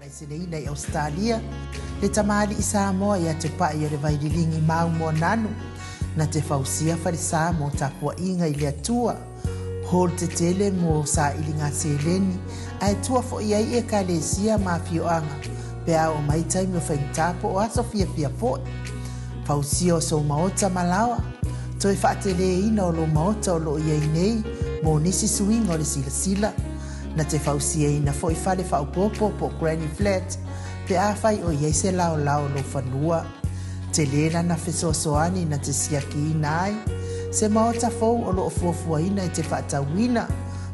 Laiseneina i Ausetalia, le tamalii Samoa ia Tupai o le Vaililigi Mau Moananu, na te fausia falesa mo tapuaiga i le Atua, hall tetele mo sailiga seleni, ae tua foi ai ekalesia ma afioaga pe a oo mai taimi o faigata po o aso fiafia foi. Fausia o sou maota ma laoa, toe faateleina o lou maota o lo o i ai nei mo nisi suiga o le silasila. Na te fausiaina foi fale faaopoopo po o granny flat pe afai o i ai se laolao o lou fanua. Tele lana fesoasoani na te siakiina ai se maota fou o lo o fuafuaina e te faatauina,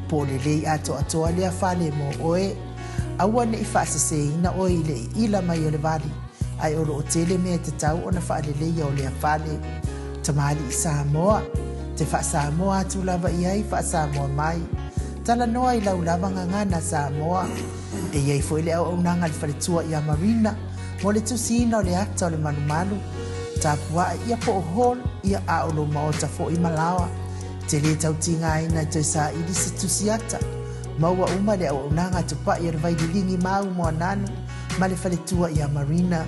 po o lelei atoatoa lea fale mo oe. Aua ne i faaseseina oe i le iila mai o le vali, ae o lo o tele mea e tatau ona faaleleia o lea fale. Tamalii Samoa, te faa-Samoa atu lava i ai, faa-Samoa mai. Talanoa i lau lava gagana Samoa. E i ai foi le auaunaga a le faletua ia Marina mo le tusiina o le ata o le malumalu. Tapuae ia po o hall ia a o lou maota foi ma laoa. Te lē tau tigaina e toe saili se tusi ata. Maua uma le auaunaga a Tupai o le Vaililigi Mau Moananu ma le faletua ia Marina.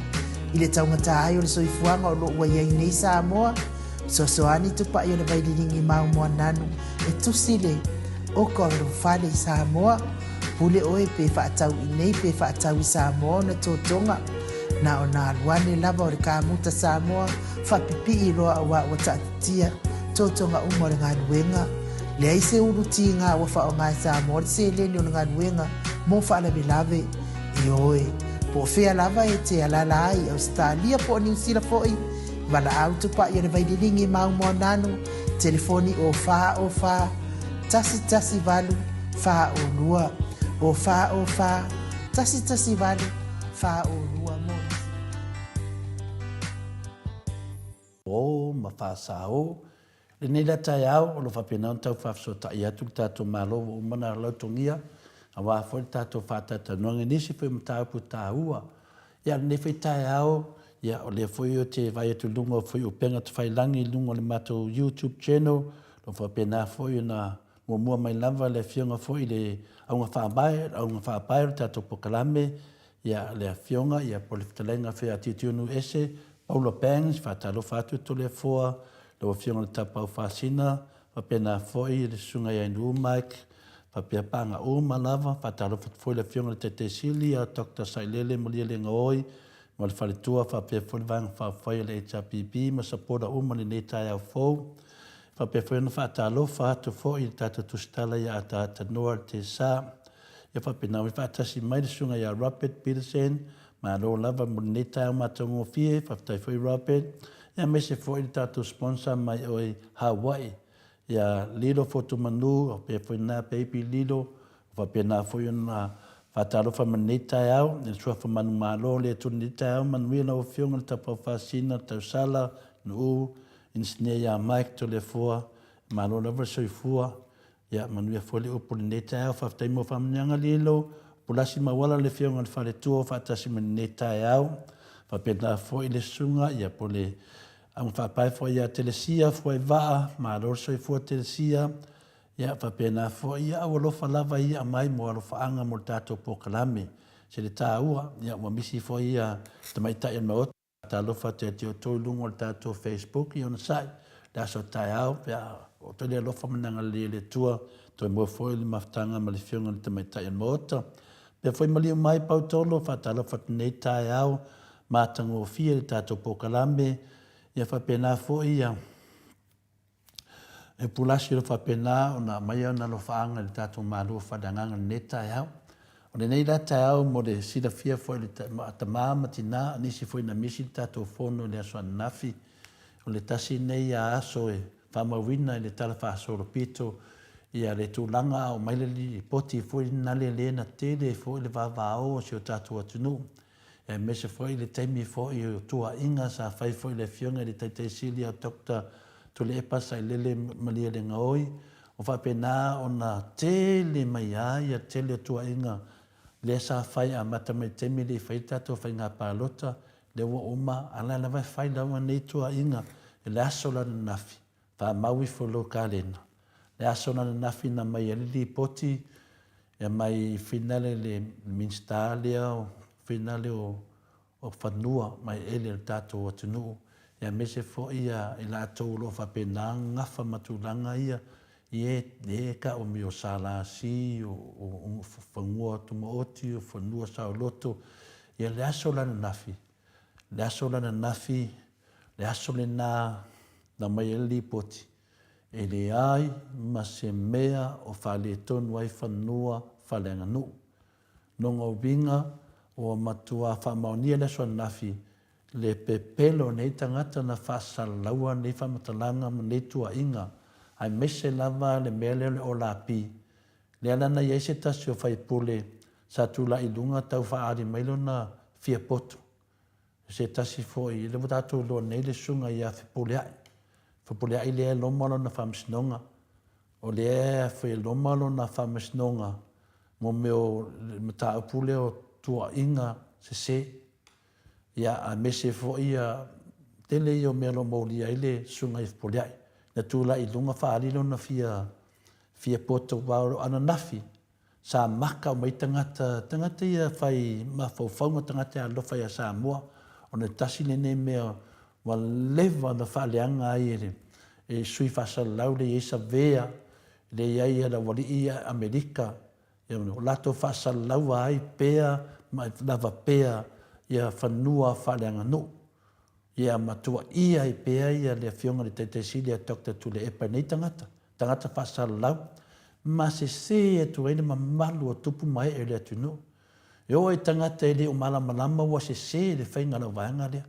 I le taugata ai o le soifuaga o lo o ua i ai nei Samoa, fesoasoani Tupai o le Vaililigi Mau Moananu e tusi le oka o lou fale i Samoa. Pule oe pe faatau i nei pe faatau i Samoa ona totoga. Na ona alu ane lava o le kamuta Samoa faapipii loa auā ua taatitia totoga uma o le galuega. Leai se ulu tiga ua faaaoga e Samoa le seleni o le galuega mo faalavelave. Ioe, po o fea lava e te alaala ai i Ausetalia po o Niu Sila foi, valaau tupai o le Vaililigi Mau Moananu, telefoni o 4 o 4 1 1 8 4 o 2, o 4 o 4 1 1 8 4 o 2 mo nisi. O ma Faasaō. Lenei la taeao o lo o faapena ona tau faafesootai atu le tatou Malo ua uma ona lautogia aua foi le tatou faatalatalanoaga i nisi foi o mataupu taua. Ia a o lenei foi taeao, ia o lea foi ou te vaai atu i luga o foi upega tafailagi i luga o le matou YouTube channel, o lo o faapena foi ona muamua mai lava le Afioga foi i le Auga Faavae, le Auga Faapae o le tatou polokalame, ia le Afioga ia po o le Fetalaiga foi ia Tiutiunu Ese Paula Bangs, faatalofa atu Toleafoa, lau Afioga i le Tapaau Faasina, faapena foi le Susuga ia Andrew Mike, faapea paaga uma lava. Faatalofa atu foi i le Afioga i le Taitaisili ia Doctor Sailele Malielegaoi ma le faletua faapea foi le Vaega Faaupufai a le HRPP ma supporter uma i lenei taeao fou. E faapea foi ona faatalofa atu foi i le tatou tusitala ia Ataata Noa Tesa, ia faapena foi faatasi mai le Susuga ia Robert Peterson, Malo lava mo lenei taeao matagofie, faafetai foi Robert, ia aemaise foi le tatou sponsor mai oe Hawaii ia Lilo Fotumanu, faapea foi lena baby Lilo, faapena foi ona faatalofa mai lenei taeao i le suafa manumalo o le Atua i lenei taeao, manuia lau Afioga i le Tapaau Faasina, Tausala, Nu'u, Inisinia ia Mike Toleafoa, malo lava le soifua. Ia manuia foi le upu i lenei taeao. Faafetai mo faamanuiaga Lilo, Pulasi ma Uala le Afioga i le Faletua faatasi ma lenei taeao. Faapena foi le susuga ia po le auga faapae foi ia Telesia Fuaivaa, malo le soifua Telesia. Ia faapena foi ia au alofa lava ia aumai mo alofaaga mo le tatou polokalame. Se le taua, ia ua misi foi ia tamaitai o le Maota. Talofa atu ia te outou i luga o le tatou Facebook i onosai le aso taeao pe a oo atu le alofa ma le agalelei o le Atua toe maua foi le mafutaga ma le Afioga i le Tamaitai o le Maota. Pea foi maliu mai Pautolo, faatalofa atu nei taeao matagofie le tatou polokalame ia faapena foi ia E pulasi o lo o faapena ona aumaia ona alofaaga i le tatou Malo faaleagaga i lenei taeao. O lenei la taeao mo le silafia foi e le tama ma tina, nisi foi na misi le tatou fono i le aso ananafi. O le tasi lenei aso e faamauina i le Tala Faasolopito ia le tulaga a oo mai le lipoti foi lena lea na tele ai foi le vavao o si o tatou atunuu aemaise foi le taimi foi o tuuaiga sa fai foi i le Afioga i le Taitaisili ia Doctor Tuilaepa Sailele Malielegaoi, o faapena ona tele mai ai le tele o tuuaiga lea sa fai amata mai le taimi e le i faia le tatou faiga palota, lea ua uma, a o la e lava e fai lava nei tuuaiga i le aso la ananafi. Faamau ifo lou kalena. Le aso ananafi na aumai ai le lipoti e aumai finale le Minisita lea o. finale o fanua ma eleele o le tatou atunuu, aemaise foi i latou o lo o faapena ona gafa ma tulaga ia i e tau mai o SLC, o fanua tumaoti, o fanua saoloto. Ia le aso la ananafi, le aso la ananafi, le aso lena na aumai ai le lipoti, e leai ma se mea o faaletonu ai fanua faaleaganuu. Lona uiga, ua matua faamaonia le aso ananafi le pepelo o nei tagata na faasalalaua nei faamatalaga ma nei tuuaiga, aemaise lava le mea lea o le olapi. Lea la na i ai se tasi o faipule sa tulai i luga tau faaali mai lona fia poto i se tasi foi, lea ua tatou iloa nei le susuga ia Fepuleai. Fepuleai lea e loma lona faamasinoga, o lea e loma lona faamasinoga mo mea o le mataupu lea o tuuaiga sese. Ia, aemaise foi ia tele ia o mea o lo o molia ai le Susuga ia Fepuleai. Na tulai i luga faaali lona fia fia poto aua o ananafi sa maka uma ai tagata, tagata ia fai mafaufauga, tagata e alofa ia Samoa, ona e tasi lenei mea ua leva ona faaleaga ai e le e sui faasalalau le i ai Savea, le i ai le aualii ia Amerika, O latou faasalalaua ai pea ma lava pea ia fanua faaleaganuu, ia ma tuuaia ai pea ia le Afioga i le Taitai Sili a Doctor Tuilaepa i nei tagata, tagata faasalalau, ma sese atu ai le mamalu o tupu ma ee o le atunuu. E oo i tagata e le o malamalama ua sese le faiga o lau vaega lea.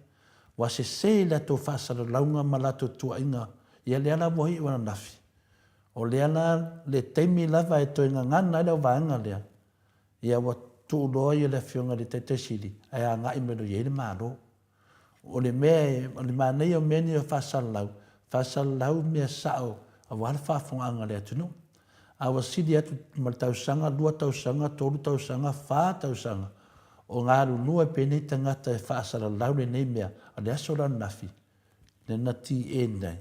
Ua sese i latou faasalalauga ma latou tuuaiga, ia lea la ua iu ananafi. O lea la le taimi lava e toe gagana ai le auvaega lea, ia ua tuu loa ia le Afioga i le Taitai Sili ae agai mai loa i ai le Malo. O le mea, o le manaia o mea nei o faasalalau, faasalalau mea sao aua le faafofogaaga a le atunuu. A ua sili atu ma le tausaga, lua tausaga, tolu tausaga, fa tausaga o galulue pea nei tagata e faasalalau lenei mea, a o le aso la ananafi, lea na TN ai,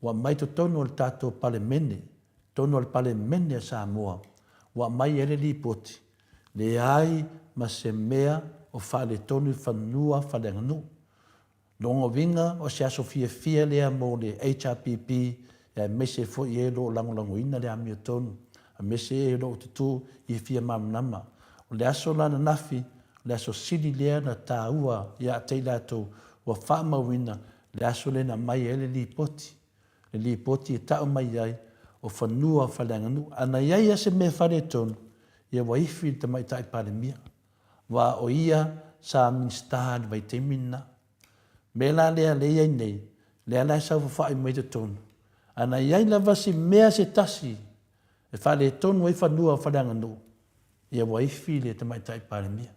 Ua aumai totonu o le tatou Palemene, totonu o le Palemene a Samoa, ua aumai ai le Lipoti, leai ma se mea o faaletonu i fanua faaleaganuu. Lona uiga o se aso fiafia lea mo le HRPP aemaise foi e o lo o lagolagoina le amiotonu, aemaise e o lo o tutū i fia malamalama. O le aso la ananafi, o le aso sili lea na taua ia te i latou ua faamauina le aso lea na aumai ai le lipoti, le lipoti e tau mai ai o fanua faaleaganuu. A na i ai lava se mea faaletonu, ia ua ifi le Tamaitai Palemia, aua o ia sa Minisita i le vaitaimi lena. O le mea la lea lea e i ai nei, lea la e saofafai mai totonu, a na i ai lava si mea se tasi e faaletonu ai fanua faaleaganuu, ia ua ifi le Tamaitai Palemia.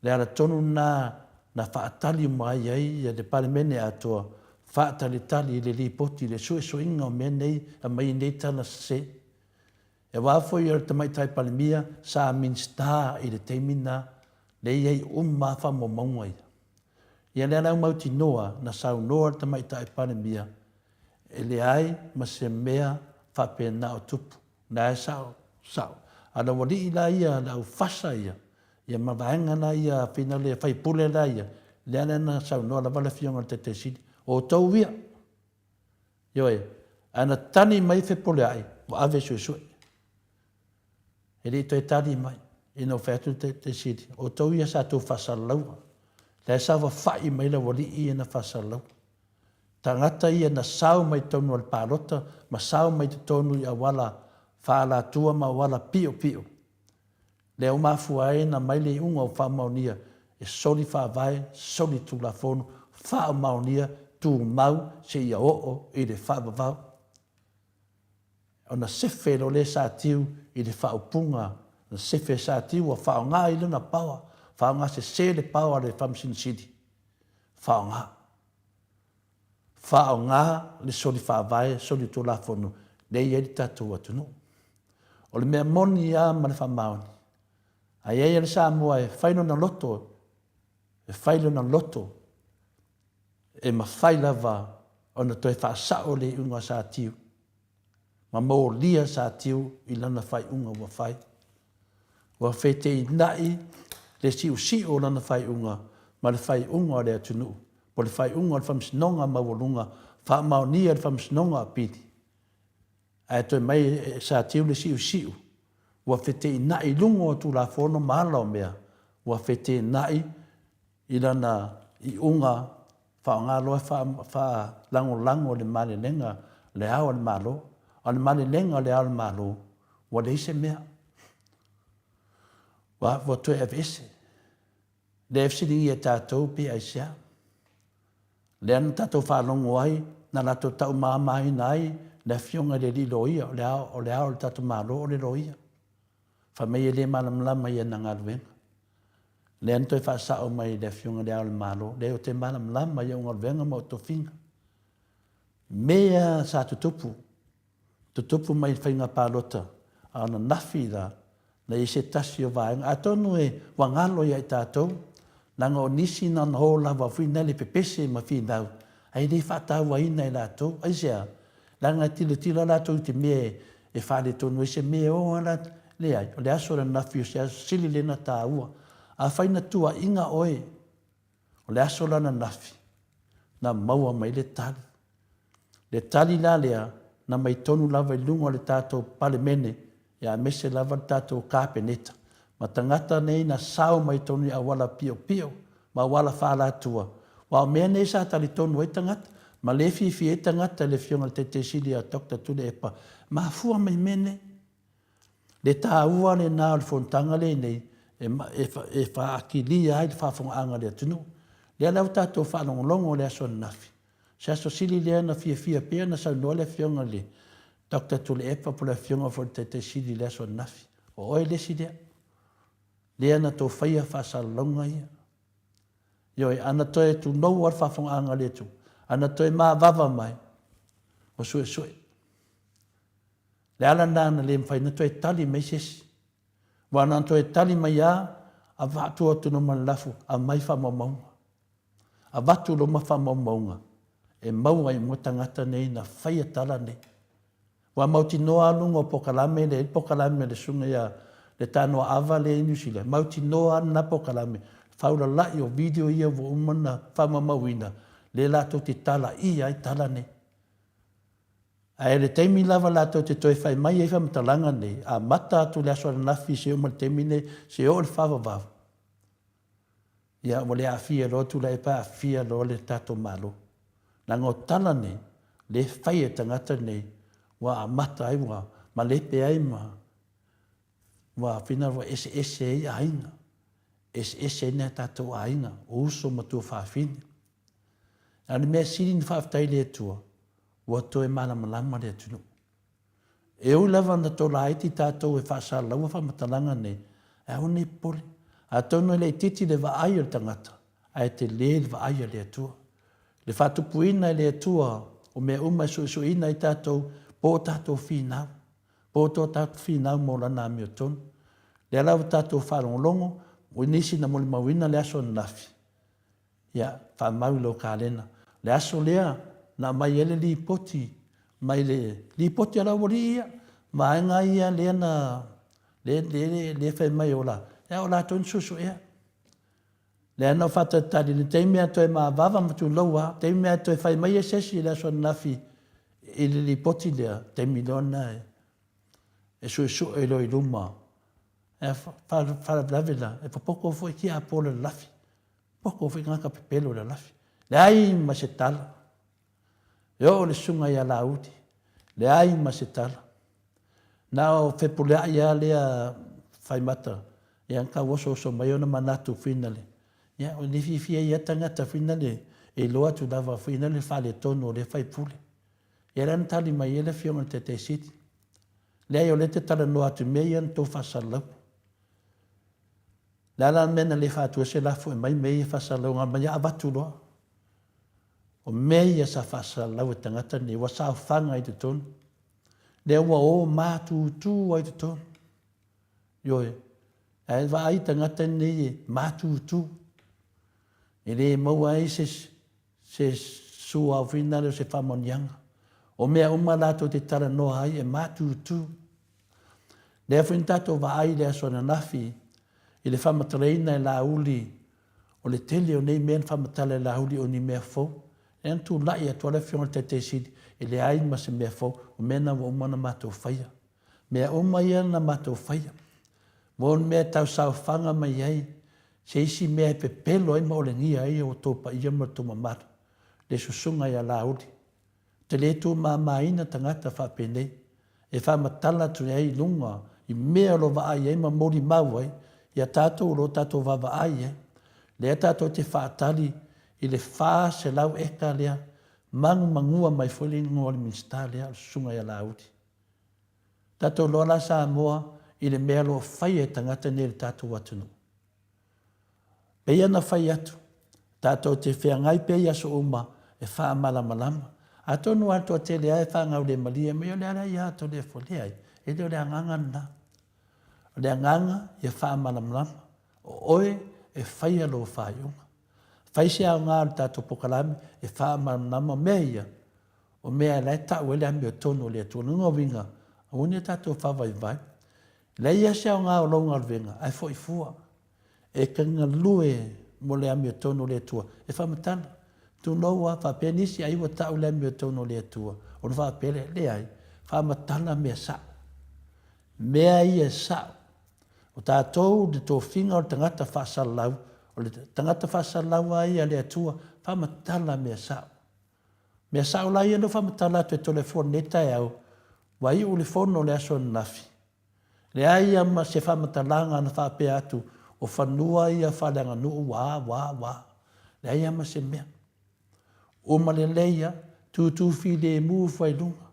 Le ala tonu lena na faatali uma ai ai le Palemene atoa, faatalitali i le lipoti i le suesueina o mea nei e aumai ai nei tala sese. Aua foi o le Tamaitai Palemia sa Minisita i le taimi lena, lea e i ai uma lava faamaumauga ia. Ia lea la ua mautinoa na saunoa le Tamaitai Palemia e leai ma se mea faapena o tupu. Na e sao, sao. A o le aualii la ia, le aufasa ia, ia ma vaega la ia, finale faipule la ia, lea la na saunoa lava le Afioga i le Taitai Sili, o outou ia. Ioe, ae na tali mai Fepuleai, ua ave e suesue. E le i toe tali mai, ina ua fai atu le Taitai Sili, o outou ia sa outou faasalalaua. La e saofafai mai le aualii ia na faasalalaua. Tagata ia na sao mai totonu o le palota ma sao mai totonu i auala faaalatua ma auala piopio. Lea ua mafua ai ona aumai le iuga ua faamaonia e soli faavae, soli tulafono, faamaonia, tumau seia oo i le faavavau. Ona sefe loa lea Satiu i le faaupuga, na sefe e Satiu ua faaaoga ai lona power, faaaoga sese le power a le Faamasino Sili, faaaoga. Faaaoga le soli faavae, soli tulafono lea e i ai le tatou atunuu. O le mea moni lava ma le faamaoni, a i ai lava le Samoa e fai lona loto, e fai lona loto, e mafai lava ona toe faasao le iuga a Satiu ma molia Satiu i lana faaiuga ua fai. Ua feteenai. Le siusiu o lana faaiuga ma le faaiuga o le atunuu, po o le faaiuga o le Faamasinoga Maualuga, faamaonia e le Faamasinoga o Apili, ae toe mai e Satiu le siusiu, ua feteenai i luga o Tulafono ma ala o mea, ua feteenai i lana iuga faaaoga loa e faalagolago i le malelega le Ao o le Malo. A o le malelega o le Ao o le Malo, ua leai se mea. Ua, ua toe aveese. Lea e fesiligia e tatou pe aisea. Lea na tatou faalogo ai, na latou taumamaina ai le Afioga i le Alii Loia, o le Ao, o le Ao o le tatou Malo o le Loia. Fai mai e le malamalama i ana galuega. Lea na toe faasao mai e le Afioga i Le Ao o le Malo, leai ou te malamalama i au galuega ma ou tofiga. Mea sa tutupu, tutupu mai i le faiga palota, a o ananafi la, na i ai se tasi o vaega. Atonu e ua galo ia i tatou, leaga o nisi na ona o lava foi lea pepese ma finau, ae le faatauaina e latou. Aisea? Leaga e tilotilo lava latou i te mea e faaletonu ai se mea e o lava latou. Leai, o le aso ananafi o se aso sili lea ona taua. Afai na tuuaiga oe, o le aso la ananafi, na maua mai le tali. Le tali la lea, na mai tonu lava i luga o le tatou Palemene, ia aemaise lava le tatou Kapeneta, ma tagata nei na sao mai tonu i auala piopio ma auala faalatua, aua o mea nei sa talitonu ai tagata, ma le fiafia ai tagata i le Afioga i le Taitai Sili ia Doctor Tuilaepa, mafua mai mea nei. Le taua lena o le fonotaga lenei e faakilia ai le faafofogaaga a le atunuu. Lea la ua tatou faalogologo i le aso ananafi, se aso sili lea na fiafia pea ona saunoa le Afioga i le Doctor Tuilaepa po o le Afioga foi i le Taitai Sili i le aso ananafi. O oe le isi lea, lea na tou faia faasalalauga ia. Ioe, a na toe tunou lava le faafofogaaga a le atunuu, a na toe mavava mai, ua suesue. Le ala lena na le mafai ona toe tali mai se isi. Aua na ona toe tali mai lava, avatu atu loa ma le lafo, aumai faamaumauga. Avatu loa ma faamaumauga e maua ai uma tagata nei na faia tala nei. Ua mautinoa lava luga o polokalame lea, e i ai le polokalame a le susuga ia Letanoa Ava lea i Niu Sila, mautinoa lava lena polokalame, faulalai o video ia ua uma ona faamaumauina, lea latou te talaia ai tala nei. Ae i le taimi lava latou te toe fai mai ai faamatalaga nei, amata atu i le aso ananafi seia oo mai i le taimi nei, seia oo i le faavavau, ia ua le aafia loa Tuilaepa aafia loa le tatou Malo. Leaga o tala nei, lea e fai e tagata nei, ua amata ai, ua malepe ai ma ua fina ua eseese ai aiga, eseese ai nai a tatou aiga, o uso ma tuafafine. A o le mea sili ona faafetai i le Atua, ua toe malamalama le atunuu. E ui lava ina tolaiti tatou e faasalalaua faamatalaga nei, ae aua ne i popole. Atonu e le itiiti le vaai o le tagata, ae tele le vaai a le Atua. Le faatupuina e le Atua o mea uma e suesueina ai tatou, po o tatou finau, po o to tatou finau mo Lana amiotonu. Lea la ua tatou faalogologo, o nisi na molimauina le aso ananafi, Ia, faamau i lou kalena. Le aso lea na aumai ai le lipoti mai le lipoti a le aualii ia, vaega ia lea na lea, lea, lea fai mai o la, ia o latou na suesuea. Lea na ou faatalitali i le taimi a toe mavava ma tulou lava, taimi a toe fai mai ai se isi i le aso ananafi i le lipoti lea, taimi loa lena e e suesue loa i luma. E faalavelave la, e popoto foi tiapo le lalafi. Poto foi tagata pepelo i le lalafi. Leai ma se tala. E oo le susuga ia Laauli, leai ma se tala. Na o Fepuleai lava lea faimata, ia na tau osooso mai ona manatu foi nale. Ia o le fiafia ia tagata foi nale e iloa atu lava foi nale le faaletonu o lea faipule. Ia lea na tali mai ai le afioga i le Taitai Sili. Leai o lea e te talanoa atu i mea ia na tou faasalalaua. Le a la le mea na le faatu ai se lafo e aumai mea ia faasalalaua mai ia avatu loa. O mea ia sa faasalalau e tagata nei ua saofaga i totonu. Lea ua o matutu ai totonu. Ioe, ae vaai tagata nei e matutu. E le maua ai se se sua ofi nale o se faamanuiaga. O mea uma latou te talanoa ai e matutu. Lea foi na tatou vaai i le aso ananafi. I le faamatalaina e Laauli o le tele o nei mea na faamatala e Laauli o ni mea fou, lea na tulai atu ai le Afioga i le Taitai Sili, e leai ma se mea fou, o mea na ua uma ona matou faia. Mea uma ia na matou faia. Mo ni mea e tausaofaga mai ai se isi mea e pepelo ai ma olegia ai outou paia ma le tou mamalu, le susuga ia Laauli. Ou te le tumamaina tagata faapenei e faamatala atu ai i luga i mea o lo o vaai ai ma molimau ai ia tatou o lo o tatou vaavaai i ai. Lea tatou te faatali i le 400 eka lea, manumanua mai foi le igoa o le Minisita lea o le Susuga ia Laauli. Tatou iloa la Samoa i le mea o lo o faia e tagata nei i le tatou atunuu. Pei ona fai atu, tatou te feagai pea i aso uma e faamalamalama. Atonu lava le toatele lava e faagaulemalie mai, o le ala ia Toleafoa. Leai, e le o le agaga lena. O le agaga ia faamalamalama, o oe e faia lou faaiuga. Fai se aoga o le tatou polokalame e faamalamalama mea ia, o mea la e tau ai le amiotonu a le Atua. O lona uiga, aua ne i tatou faavaivai. Leai lava se aoga o lou galuega, ae foi fua. E te galue mo le amiotonu o le Atua. E faamatala, tulou lava, faapea nisi, ai ua tau le amiotonu o le Atua, ona faapea lea, leai, faamatala mea sao. Mea ia e sao. O tatou le tofiga o le tagata faasalalau, o le tagata faasalalau lava ia a le Atua, faamatala mea sao. Mea sao la ia na ou faamatala atu e Toleafoa i lenei taeao, ua iu le fono i le aso ananafi. Leai lava ma se faamatalaga na faapea atu o fanua ia faaleaganuu ua a, ua a, ua a. Leai lava ma se mea. Uma lelei lava, tutu filemu fua i luga.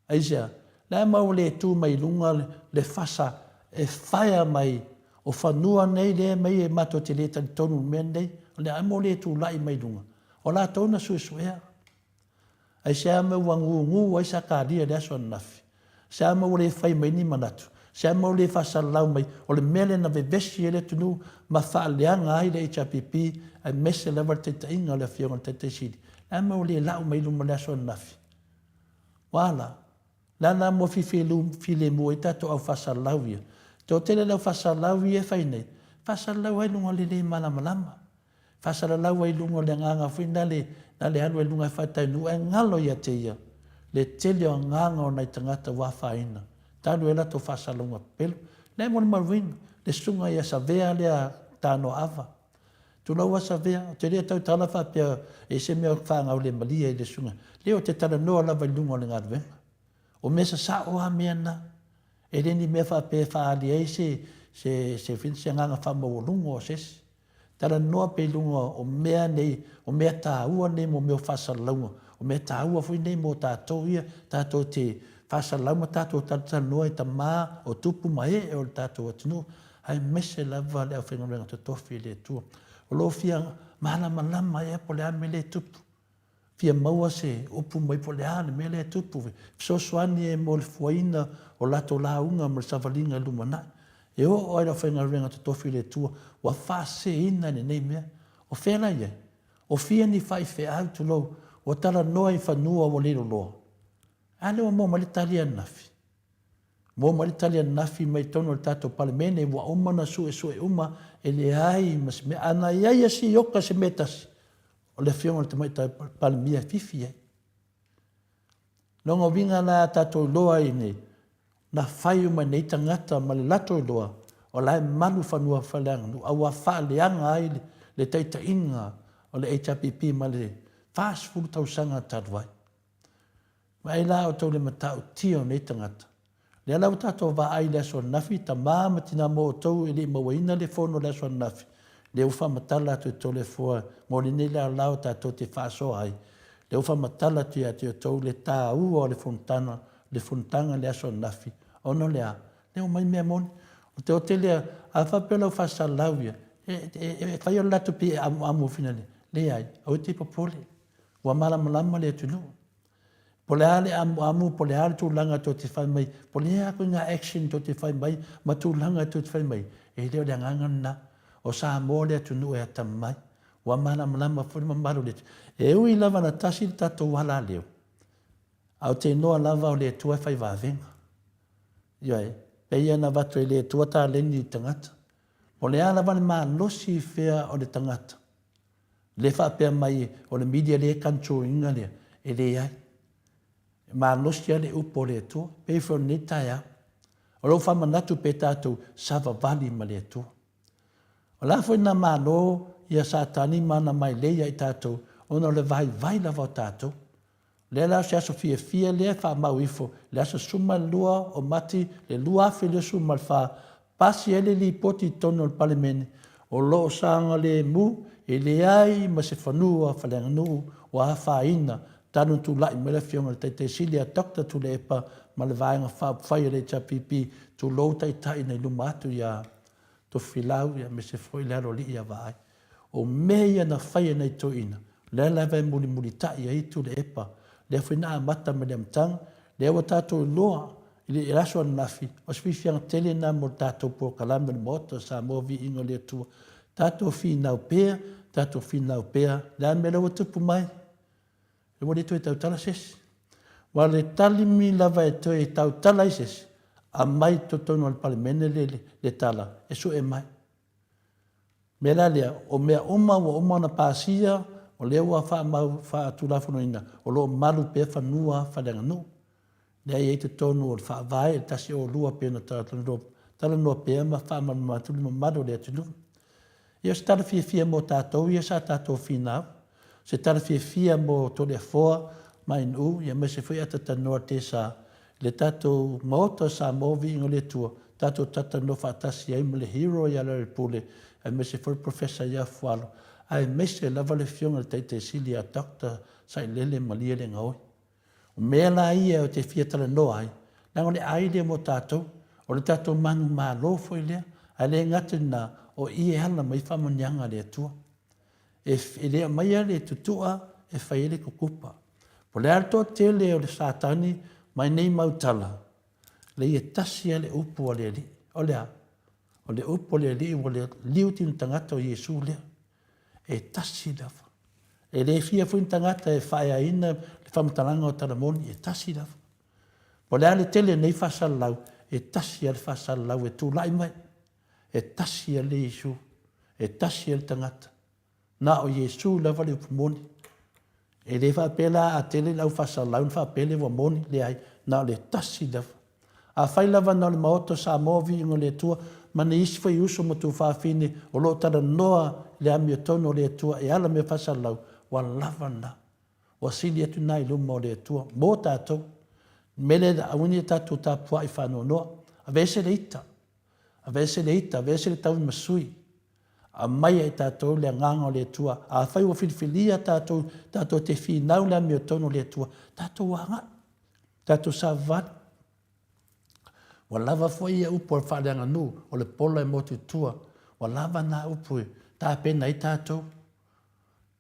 Aisea? Le a ma ua le tu mai i luga le fasa e faea mai o fanua nei lea mai e matou te le talitonu i le mea lenei, o le a ma ua le tulai mai i luga? O latou na suesuea. Aisea mea ua gugu ai Sakaria i le aso ananafi? Aisea mea ua le fai mai ni manatu? Aisea mea ua le faasalalau mai o le mea lea na vevesi ai le atunuu ma faaleaga ai le HRPP aemaise lava le taitaiga o le Afioga i le Taitai Sili? Le a mea ua le lau mai i luma i le aso ananafi? Ua a la? Le a la mua filemu ai tatou au faasalalau ia? Toatele le au faasalalau ia e fai nei, faasalalau ai luga o le le malamalama. Faasalalau ai luga o le agaga foi na le, na le alu ai luga e faatainuu ae galo ia te ia le tele o agaga o nai tagata ua afaina talu ai latou faasalalauga pepelo. Lea e molimauina le susuga ia Savea lea Tanoaava. Tulou a Savea, ou te le tautala faapea e se mea faagaulemalie i le susuga. Lea ou te talanoa lava i luga o le galuega. O mea sasao a mea na. E le ni mea faapea e faaali ai se, se, se, se agaga faamaualuga o se isi. Talanoa pea i luga o mea nei, o mea taua nei mo mea o faasalalauga, o mea taua foi nei mo tatou ia, tatou te faasalalau ma tatou talatalanoa i tama o tupu ma ee o le tatou atunuu, aemaise lava le aufaigaluega totofi i le Atua. O lo o fia malamalama ea po o le a le mea lea e tupu. Fia maua se upu mai po o le a le mea lea e tupu, fesoasoani e mo le fuaina o latou lauga ma le savaliga i le lumanai. E oo lava i le aufaigaluega totofi i le Atua, ua faaseseina lenei mea. O fea la i ai? O fia ni faifeau, tulou, ua talanoa i fanua ua le loloa? A lea ua maua mai le tali ananafi. Maua mai le tali ananafi mai totonu o le tatou Palemene, ua uma ona suesue uma, e leai ma se mea. A na i ai a sioka se mea e tasi, o le Afioga i le Tamaitai Palemia e fifi ai. Lona uiga la a tatou iloa ai nei, na fai uma e nei tagata ma le latou iloa, o la e malu fanua faaleaganuu, a ua faaleaga ai le taitaiga o le HRPP mai le 40 tausaga talu ai. Vaai la outou i le matautia o nei tagata. Lea la ua tatou vaai i le aso ananafi, tama ma tina mo outou e le i mauaina le fono i le aso ananafi, lea ua faamatala atu e Toleafoa mo lenei laolao tatou te faasoa ai, lea ua faamatala atu ia te outou le taua o le fonotaga, le fonotaga i le aso ananafi, ona o le a? Lea ua omai mea moni. O te ote lea, a faapea o lau faasalalau ia, e, e, e fai o le latou pei e amuamu finale. Leai, aua e te popole. Ua malamalama le atunuu. Po o le a le amuamu, po o le a le tulaga tou te fai mai, po o le a koe ngā action tou te fai mai ma tulaga tou te fai mai, e le o le agaga lena. O Samoa le atunuu e atamamai. Ua malamalama foi le mamalu o le atunuu. E ui lava na tasi le tatou alaleo, a ou te iloa lava o le Atua e fai vavega. Ioe, pei ona avatu e le Atua taleni i le tagata. O le a lava le malosi fea o le tagata, le faapea mai o le media lea e control ina lea, e leai. E malosi lava le upu o le Atua, pei foi o lenei taeao. O lou faamanatu pe tatou savavali ma le Atua. O le a foi na malo ia Satani ma ana mailei ia i tatou, ona o le vaivai lava o tatou. Lea la o se aso fiafia lea e faamau ifo, le aso 12 o Mati le 2024, pasi ai le lipoti i totonu o le Palemene, o lo o saogalemu, e leai ma se fanua faaleaganuu ua afaina talu ona tulai mai le Afioga i le Taitai Sili ia Doctor Tuilaepa ma le Vaega Faaupufai a le HRPP, tulou Taitai na i luma atu ia Tofilau aemaise foi le Aloalii ia Vaai. O mea ia na fai e nai toeaiina, lea lava e mulimulitai ai Tuilaepa, lea foi na amata mai le amataga, lea ua tatou iloa i le aso ananafi, o se fiafiaga tele lena mo le tatou polokalame o le Maota o Samoa Viiga o le Atua. Tatou finau pea, tatou finau pea, le a le mea lea ua tupu mai? Ua le toe tautala se isi. Ua le talimi lava e toe tautala ai se isi, aumai i totonu o le Palemene le, le tala e sue mai. Mea la lea, o mea uma ua uma ona pasia, o lea ua faamau faatulafonoina, o lo o malu pea fanua faaleaganuu. Lea e i ai totonu o le Faavae 102 pei ona talanoa pea ma faamalamalama atu le mamalu o le atunuu. Ia o se tala fiafia mo tatou ia sa tatou finau, se tala fiafia mo Toleafoa ma Ainuu, ia aemaise foi Atatanoa Tesa, le tatou Maota o Samoa Viiga o le Atua, tatou talatalanoa faatasi ai ma le hero ia Lealailepule, aemaise foi le Professor ia Fualo, aemaise lava le Afioga i le Taitaisili ia Doctor Sailele Malielegaoi. O mea la ia ou te fia talanoa ai, leaga o le ai lea mo tatou, o le tatou manumalo foi lea, ae le gata i lena, o i e ala mai faamanuiaga a le Atua. E, e le aumaia le tutua e fai ai le kukupa. Po o le a le toatele o le Satani mai nei mau tala, leai e tasi lava le upu a le Alii. O le a? O le upu a le Alii ua liu tino tagata o Iesu lea. E tasi lava. E le fia foi ni tagata e faaeaina le faamatalaga o tala moni, e tasi lava. Po o le a le tele o nei faasalalau, e tasi lava le faasalalau e tulai mai. E tasi lava le Iesu, e tasi lava le tagata. Na o Iesu lava le upu moni. E le faapea la a tele le au faasalalau ona faapea lea ua moni, leai, na o le tasi lava. Afai lava na o le Maota o Samoa Viiga o le Atua ma ni isi foi uso ma tuafafine o lo o talanoa i le amiotonu o le Atua e ala mea faasalalau, ua lava lena. Ua sili atu lena i luma o le Atua mo tatou. O le mea lea, aua ne i tatou tapuai faanoanoa. Aveese le ita. Aveese le ita, aveese le tauimasui. Aumai e tatou le Agaga o le Atua. Afai ua filifilia tatou, tatou te finau le amiotonu o le Atua, tatou agai. Tatou savavali. Ua lava foi ia upu a le faaleaganuu, o le pola e motu i tua. Ua lava na upu e tapena ai tatou,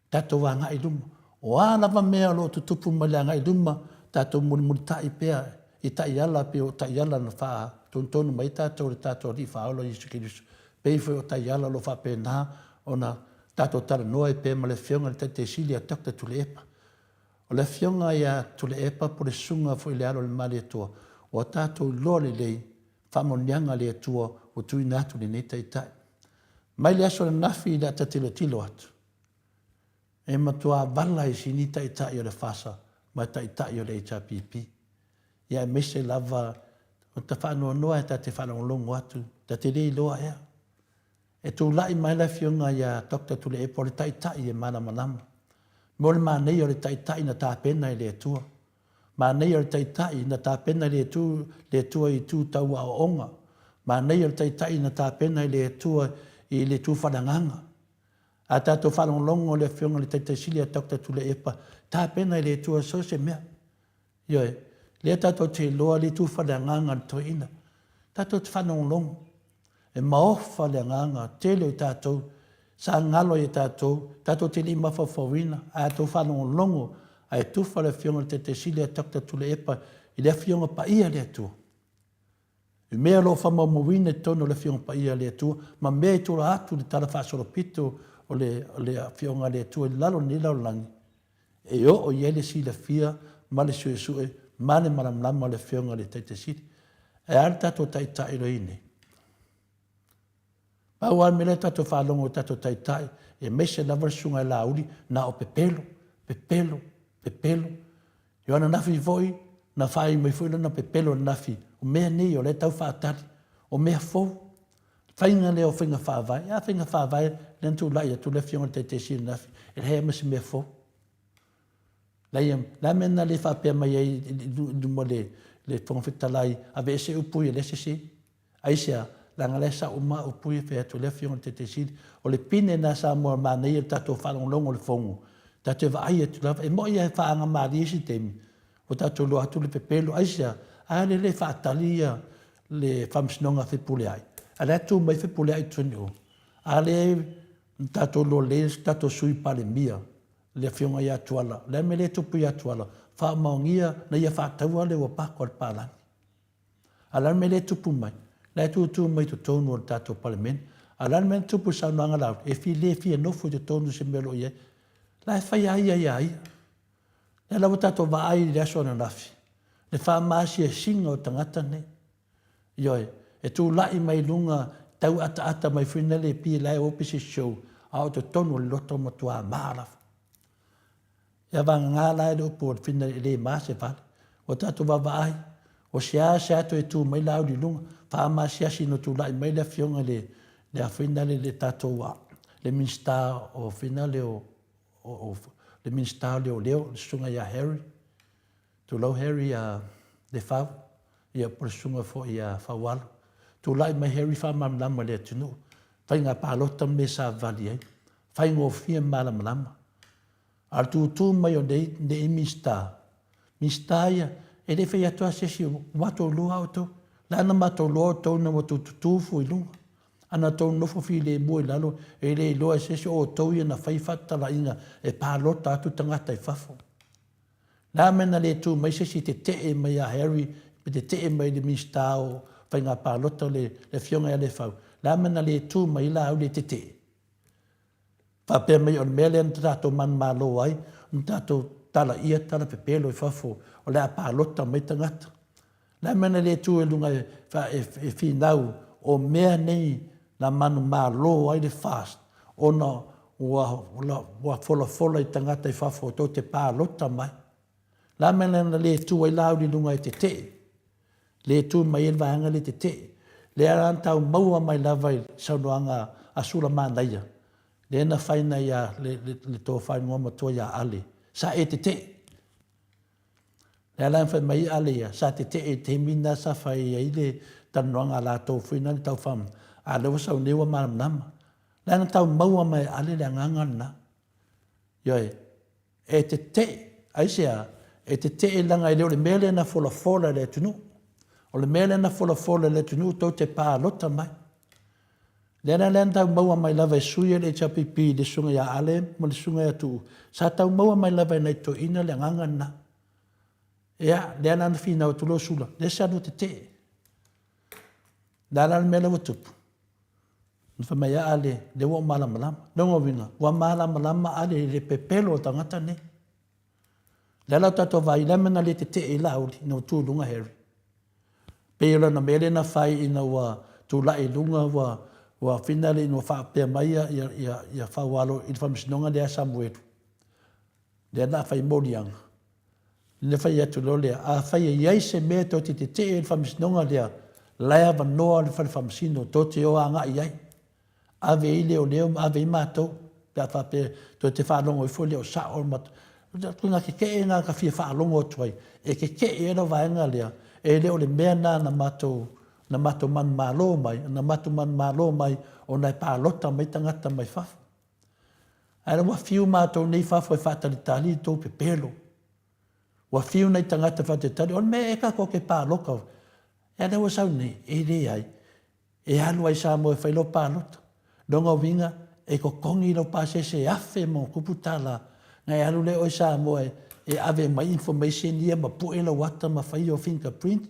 tatou agai i luma. O a lava mea o lo o tutupu mai le agai i luma, tatou mulimulitai pea i taiala pei o taiala na faatonutonu mai ai tatou e le tatou Alii Faaola o Iesu Keriso. Pei foi o taiala o lo o faapena ona tatou talanoa ai pea ma le Afioga i le Taitai Sili a Doctor Tuilaepa. O le Afioga ia Tuilaepa po o le Susuga foi i le Alo o le Malietoa, ua tatou iloa lelei faamanuiaga a le Atua ua tuuina atu i lenei Taitai. Mai le aso ananafi i le ata tilotilo atu, e matua vala ai sini Taitai o le FASA ma Taitai o le HRPP. Ia aemaise lava o ta faanoanoa e ta te faalogologo atu, ta te le iloa ea. E tulai mai le Afioga ia Doctor Tuilaepa o le Taitai e malamalama. Mo le manaia o le Taitai na tapena e le Atua. Manaia o le Taitai na tapena e le le Atua i itu tau aoaoga. Manaia o le Taitai na tapena e le Atua i le itu faaleagaga. A tatou faalogologo i le Afioga i le Taitai Sili ia Doctor Tuilaepa, tapena e le Atua so o se mea. Ioe, lea tatou te iloa le itu faaleagaga a le toeaina. Tatou te faalogologo. E maofa le agaga tele o i tatou sa galo ai e tatou, tatou te le i mafaufauina, ae a outou faalogologo ae tufa le Afioga i le Taitai Sili ia Doctor Tuilaepa i le Afioga Paia a le Atua. I mea o lo o faamaumauina i totonu o le Afioga Paia a le Atua ma mea i tua atu i le Tala Faasolopito o le, o le Afioga a le Atua i lalo o lenei lalolagi, e oo i ai le silafia ma le suesue ma le malamalama o le Afioga i le Taitai Sili. E a le tatou Taitai o lo o i ai nei? Pau lava le mea lea tatou faalogo i tatou taitai, aemaise lava le susuga ia Laauli, na o pepelo, pepelo, pepelo. Ioane ananafi foi, na faai mai foi lana pepelo ananafi, o mea nei o lea e tau faatali, o mea fou. Faiga lea o faiga faavae, a faiga faavae lea na tulai atu le Afioga i le Taitaiseseina ananafi, e leai lava ma se mea fou. Leai, o le a le mea na le faapea mai ai i luma o le Fofoga Fetalai, aveese upu ia lea sese? Aisea? Leaga la e sao uma upu ia e fai atu e le Afioga i le Taitai Sili. O le pine lena Samoa manaia le tatou faalogologo i le Fono, tatou te vaai atu lava, e moni lava e faagamalie isi taimi, ua tatou iloa atu le pepelo. Aisea? A lea e le faatali ia le Faamasinoga a Fepuleai, a o la e tu mai Fepuleai i totonu o, a lea e tatou iloa lelei le tatou Sui Palemia, le Afioga ia Tuala, o le a le mea lea e tupu ia Tuala? Faamaonia na ia faataua le uapato a le palagi. A o le a le mea lea e tupu mai? La e tutu mai i totonu o le tatou Palemene. A o le a le mea na tupu i le saunoaga a Laauli? E fia le fia nofo i totonu o se mea o lo o i ai. La e fai lava ia ia ia. Lea la ua tatou vaai i le aso ananafi, le faamaasiasiga o tagata nei. Ioe, e tulai mai i luga, tau ataata mai foi na le pei la e o pe se show, a o totonu o le loto matua ma lava. Ia vagana la e le upu o le fina e le ma se vale. Ua tatou vaavaai, o se a se a toe tu mai Laauli i luga, faamaasiasi ina tulai mai le afioga i le, le a foi na le, le tatou a, le Minisita o foi na le o, o, o, le Minisita o Leoleo, le susuga ia Harry, Tulou Harry ia Lefau, ia po o le susuga foi ia Faualo. Tulai mai Harry faamalamalama i le atunuu, faiga palota ma mea sa vavali ai, faigofie ma malamalama. A o le tutu mai o nei, nei Minisita, Minisita ia, e le i fai atu lava se isi, ua matou iloa lava outou. La na matou iloa outou ina ua outou tutu fua i luga. A na outou nofo filemu i lalo, e le iloa e se isi o outou ia na fai faatalaiga e palota atu tagata i fafo. Le a mea na le tu mai se isi e tetee mai ia Harry pe tetee mai i le Minisita o Faiga Palota le Afioga ia Lefau? Le a mea na le tu mai ai Laauli e tetee? Faapea mai o le mea lea na tatou manumalo ai, na tatou talaia tala pepelo i fafo o le a palota mai tagata. Le a mea na le tu ai i luga e finau o mea nei na manumalo ai le FAST ona ua folafola i tagata i fafo tou te palota mai. Le a mea na le tu ai Laauli i luga e tetee? Le tu mai ai le vaega lea e tetee. Lea la na tau maua mai lava i saunoaga a Sulamanaia, lea na fai na ia le tofa igoamatua ia Ale, sa e tetee. Lea la na fai mai ai Ale ia, sa tetee i le taimi lena sa fai ai le talanoaga a latou foi na le tau faamanatu, a o lea ua sau nei ua malamalama. Lea na tau maua mai e Ale le agaga lena. Ioe, e tetee, aisea? E tetee leaga e le o le mea lea na folafola e le atunuu. O le mea lea na folafola e le atunuu tou te palota mai. Lea la lea na tau maua mai lava e sui o le HRPP le susuga ia Ale ma le susuga ia Tuuu, sa tau maua mai lava e nai toeaiina le agaga lena. Ia, lea la na finau atu loa Sula, lea sa lua tetee. Le a la le mea lea ua tupu? Na fai mai a Ale, lea ua ou malamalama. Lona uiga, ua malamalama Ale i le pepelo o tagata nei. Lea la ua tatou vaai, le a le mea na le tetee ai Laauli ina ua tu i luga Harry? Pei o lana mea lea na fai ina ua tulai i luga ua ua finale ina ua faapea mai ia ia ia ia Faualo i le faamasinoga lea a Samuelu. Lea na fai moliaga. Na fai atu loa lea, afai e i ai se mea tou te tetee ai i le faamasinoga lea, la e avanoa le fale faamasino tou te o agai i ai. Ave i ai leoleo ma ave i ai matou, pe a faapea tou te faalogo ifo e le o sao le matou. O ituaiga tetee na ka fia faalogo atu ai, e tetee ai lau vaega lea, e le o le mea lena na matou na matou manumalo mai, na matou manumalo mai ona e palota mai tagata mai fafo. Ae ua fiu matou nei i fafo e faatalitali i tou pepelo. Ua fiu nai tagata faatalitali, o le mea ea tatou te palota. Ae lea ua sau nei, e leai. E alu lava i Samoa e fai lau palota. Lona uiga, e totogi lau pasese e $1000+, na e alu lea oe i Samoa e ave mai information ia ma pue lau ata ma fai your fingerprint,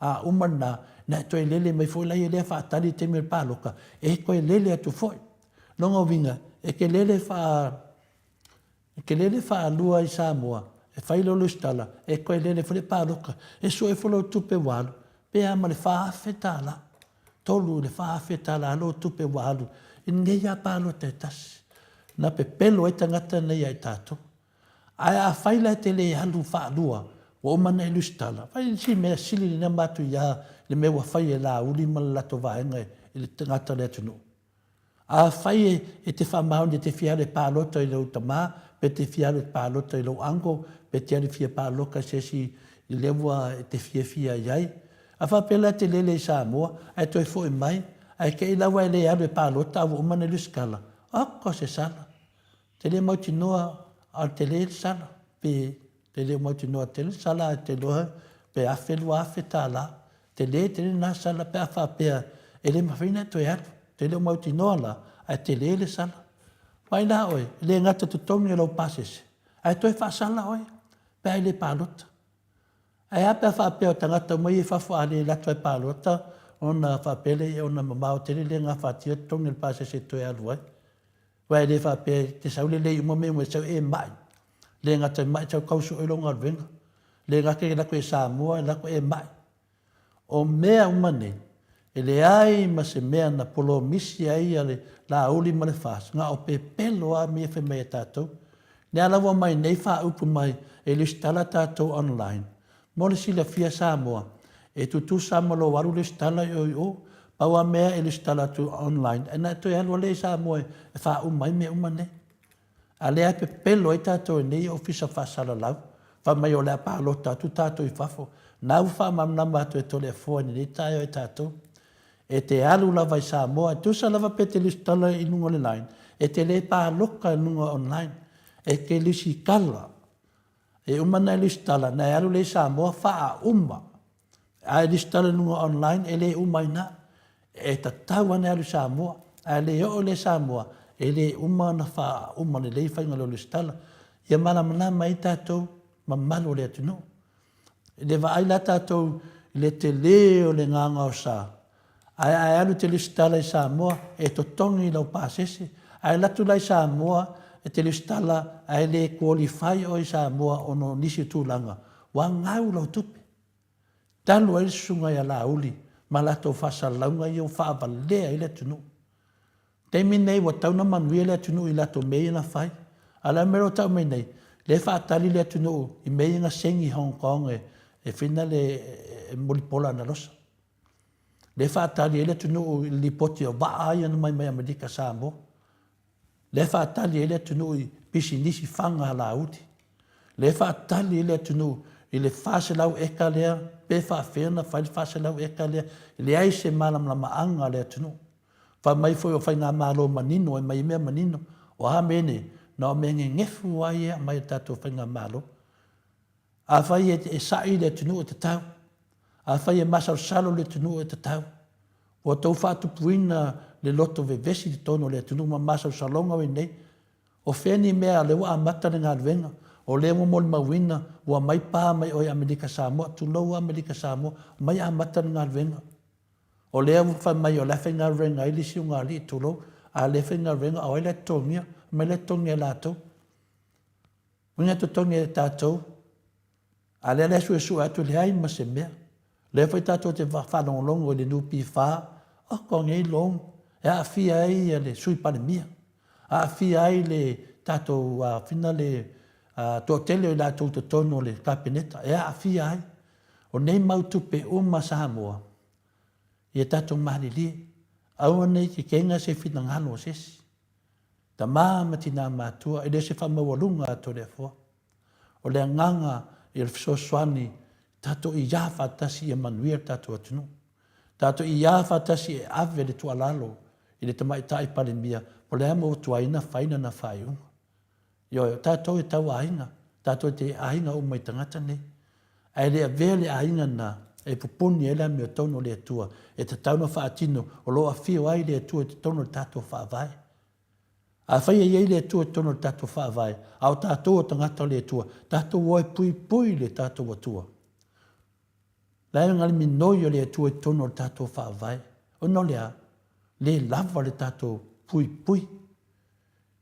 a uma lena, na e toe lele mai foi laia lea faatali i le taimi o le palota, e toe lele atu foi. Lona uiga, e te lele faa, E te lele faalua i Samoa, e fai lau lesitala, e toe lele foi le palota, e sue foi lau tupe ua alu, pe a ma le $4,000. 3 i le 4,000 tala lou tupe ua alu i lenei lava palota e tasi. Na pepelo ai tagata nei ia i tatou. Ae afai la e te le alu faalua, ua uma ona e lusitala, fai si mea sili lena matuia i le mea ua fai e Laauli ma le latou vaega i le tagata o le atunuu. Afai e te faamaoni e te fia alu e palota i lou tama, pe te fia alu e palota i lou uncle, pe te alu e fia paloka i se isi i lea ua e te fiafia i ai. A faapea la e te lele i Samoa, ae toe foi mai, ae te i la ua e le alu e palota a ua uma ona e lusitala, oko se sala. Te le mautinoa a o tele le sala, pe te le mautinoa tele le sala ae te iloa pe $1000 $2000. Tele tele lena sala pe a faapea e le mafai ona e toe alu. Te le o mautinoa la, ae tele le sala. Vaai la oe, e le gata totogi o lau pasese, ae toe faasala oe pe a e le palota. Ae a pe a faapea o tagata uma ia i fafo a le alu atu lava e palota ona faapea lea ona mamao tele le gafatia totogi o le pasese e toe alu ai. Aua e le faapea e te sau lelei uma mea uma e sau e mai. Le gata e mai, sau tau sue lou galuega. Le gata e alu atu e Samoa, alu atu e mai. O mea uma nei, e leai ma se mea na polomisi ai a le Laauli ma le FAST, na o pepelo lava mea ia fai mai e tatou. Lea la ua aumai nei faaupu mai e lesitala tatou online. Mo le silafia Samoa, e tutusa lava ma lou alu lesitala i o i o. Pau lava mea e lesitala atu online, ona e toe alu lava lea i Samoa e faauma ai mea uma nei. A lea e pepelo ai tatou e nei Ofisa Faasalalau, fai mai o le a palota atu tatou i fafo. Na ua faamalamalama atu e Toleafoa i lenei taeao e tatou. E te alu lava i Samoa, e tusa lava pe te lesitala i luga o le line, e te le paloka i luga online. E te lesitala. E uma ona e lesitala, ona e alu lea i Samoa faauma. A e lesitala i luga online, e le uma ai i ina. E tatau lava ona e alu i Samoa. A le oo lea i Samoa, e le uma ona faauma lelei faiga o lau lesitala. Ia malamalama ai tatou mamalu o le atunuu. I le vaai la tatou i le tele o le gaogaosa, ae a e alu e te lesitala i Samoa, e totogi lau pasese. A e alu atu la i Samoa e te lesitala ae le qualify oe i Samoa ona o nisi o tulaga, ua gau lau tupe. Talu ai le susuga ia Laauli ma latou faasalalauga ia ua faavalea ai le atunuu. Taimi lenei ua tatau ona manuia le atunuu i latou mea ia na fai. A o le a le mea lea ua tau mai nei? Lea e faatali le atunuu i mea ia na segi i Hong Kong e fina le e mulipola analosa. Lea e faatali ai le atunuu i le lipoti o vaa ia na mai mai Amerika Samoa. Lea e faatali ai le atunuu i pisinisi faga alauli. Lea e faatali ai le atunuu i le 400 eka lea pe faafefea ona fai le 400 eka lea. E leai se malamalamaaga a le atunuu. Fai mai foi o faigamalo manino e aumai ai mea manino. O a mea nei? Na o mea gegefu lava ia e aumai e le tatou faigamalo. Afai e sa'i le atunuu e tatau. Afai e masalosalo le atunuu e tatau. Ua outou faatupuina le loto vevesi i totonu o le atunuu ma masalosaloga o i nei. O fea ni mea o lea ua amata le galuega, o lea ua molimauina ua aumai pa mai oe Amerika Samoa, tulou Amerika Samoa, omai amata le galuega. O lea ua fai mai o la e faigaluega ai le isi ugaalii, tulou, a le faigaluega o ai la e totogia? Omai la e totogi e latou. Uiga totogi e tatou, a lea la e suesue atu e leai ma se mea. Lea foi tatou te faalogologo i le NPF, oko nei loan e aafia ai le Sui Palemia, aafia ai le tatou fina le toatele o i latou i totonu o le Kapeneta, e aafia ai. O nei mau tupe uma Samoa, ia tatou malilie, aua ne i kekega se finagalo o se isi. Tama ma tina matua, e le o se faamaualuga a Toleafoa. O le agaga ia le fesoasoani tatou iā faatasi ia manuia le tatou atunuu. Tatou iā faatasi e ave le tuualalo i le Tamaitai Palemia po o le a mea ua tuai ona fai lana faaiuga. Ioe, o tatou e tau aiga, tatou te aiga uma i tagata nei. Ae le avea le aiga lena e pupuni ai le amiotonu o le Atua e tatau ona faatino o lo o afio ai le Atua i totonu o le tatou Faavae. Afai e i ai le Atua i totonu o le tatou Faavae, a o tatou o tagata o le Atua, tatou o e puipui le tatou Atua. La e le minoi o le Atua i totonu o le tatou Faavae. Ona o le a? Le lava le tatou puipui.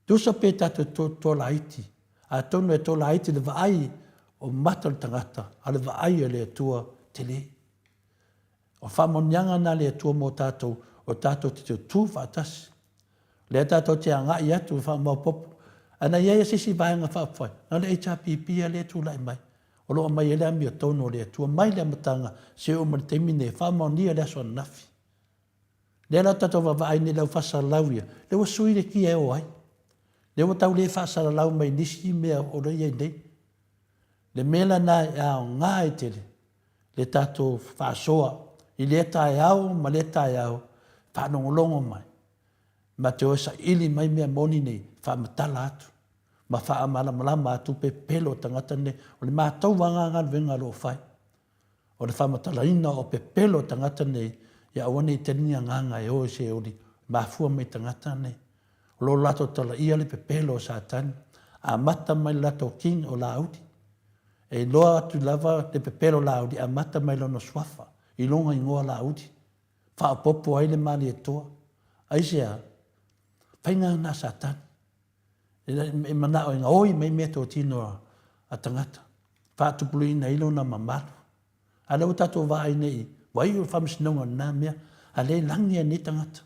Tusa pe tatou toa laiti, atonu e toa laiti le vaai o mata o le tagata, a o le vaai a le Atua tele. O faamanuiaga na a le Atua mo tatou, o tatou te tutū faatasi. O lea tatou te agai atu e faamaopoopo. Ae na i ai se isi Vaega Faaupufai, na o le HRPP lava lea e tulai mai, o lo o aumai ai le amiotonu a le Atua mai le amataga seia oo mai i le taimi lenei, e faamaonia le aso ananafi. Lea la tatou vaavaai nei i le au faasalalau ia, lea ua sui le kia e o ai. Lea ua tau le faasalalau mai nisi mea o lo o i ai nei. Le mea lena e aoga ai tele le tatou faasoa i lea taeao ma lea taeao, faalogologo mai, ma te o e saili mai mea moni nei, faamatala atu ma faamalamalama atu pepelo o tagata nei. O le matou lava galuega o lo o fai, o le faamatalaina o pepelo o tagata nei, ia aua ne i tali ni agaga e o i se oli mafua mai tagata nei. O lo o latou talaia le pepelo o Satani, amata mai le latou king o Lāuli. E iloa atu lava le pepelo Lāuli amata mai lona suafa i lona igoa Lāuli, faaopoopo ai le Malietoa. Aisea? Faiga lena a Satani. E manao e gaoi mai meatotino a tagata, faatupuluina ai lona mamalu. A o lea ua tatou vaai nei, ua iu le faamasinoga o lena mea, a o lea e lagi lava nei tagata.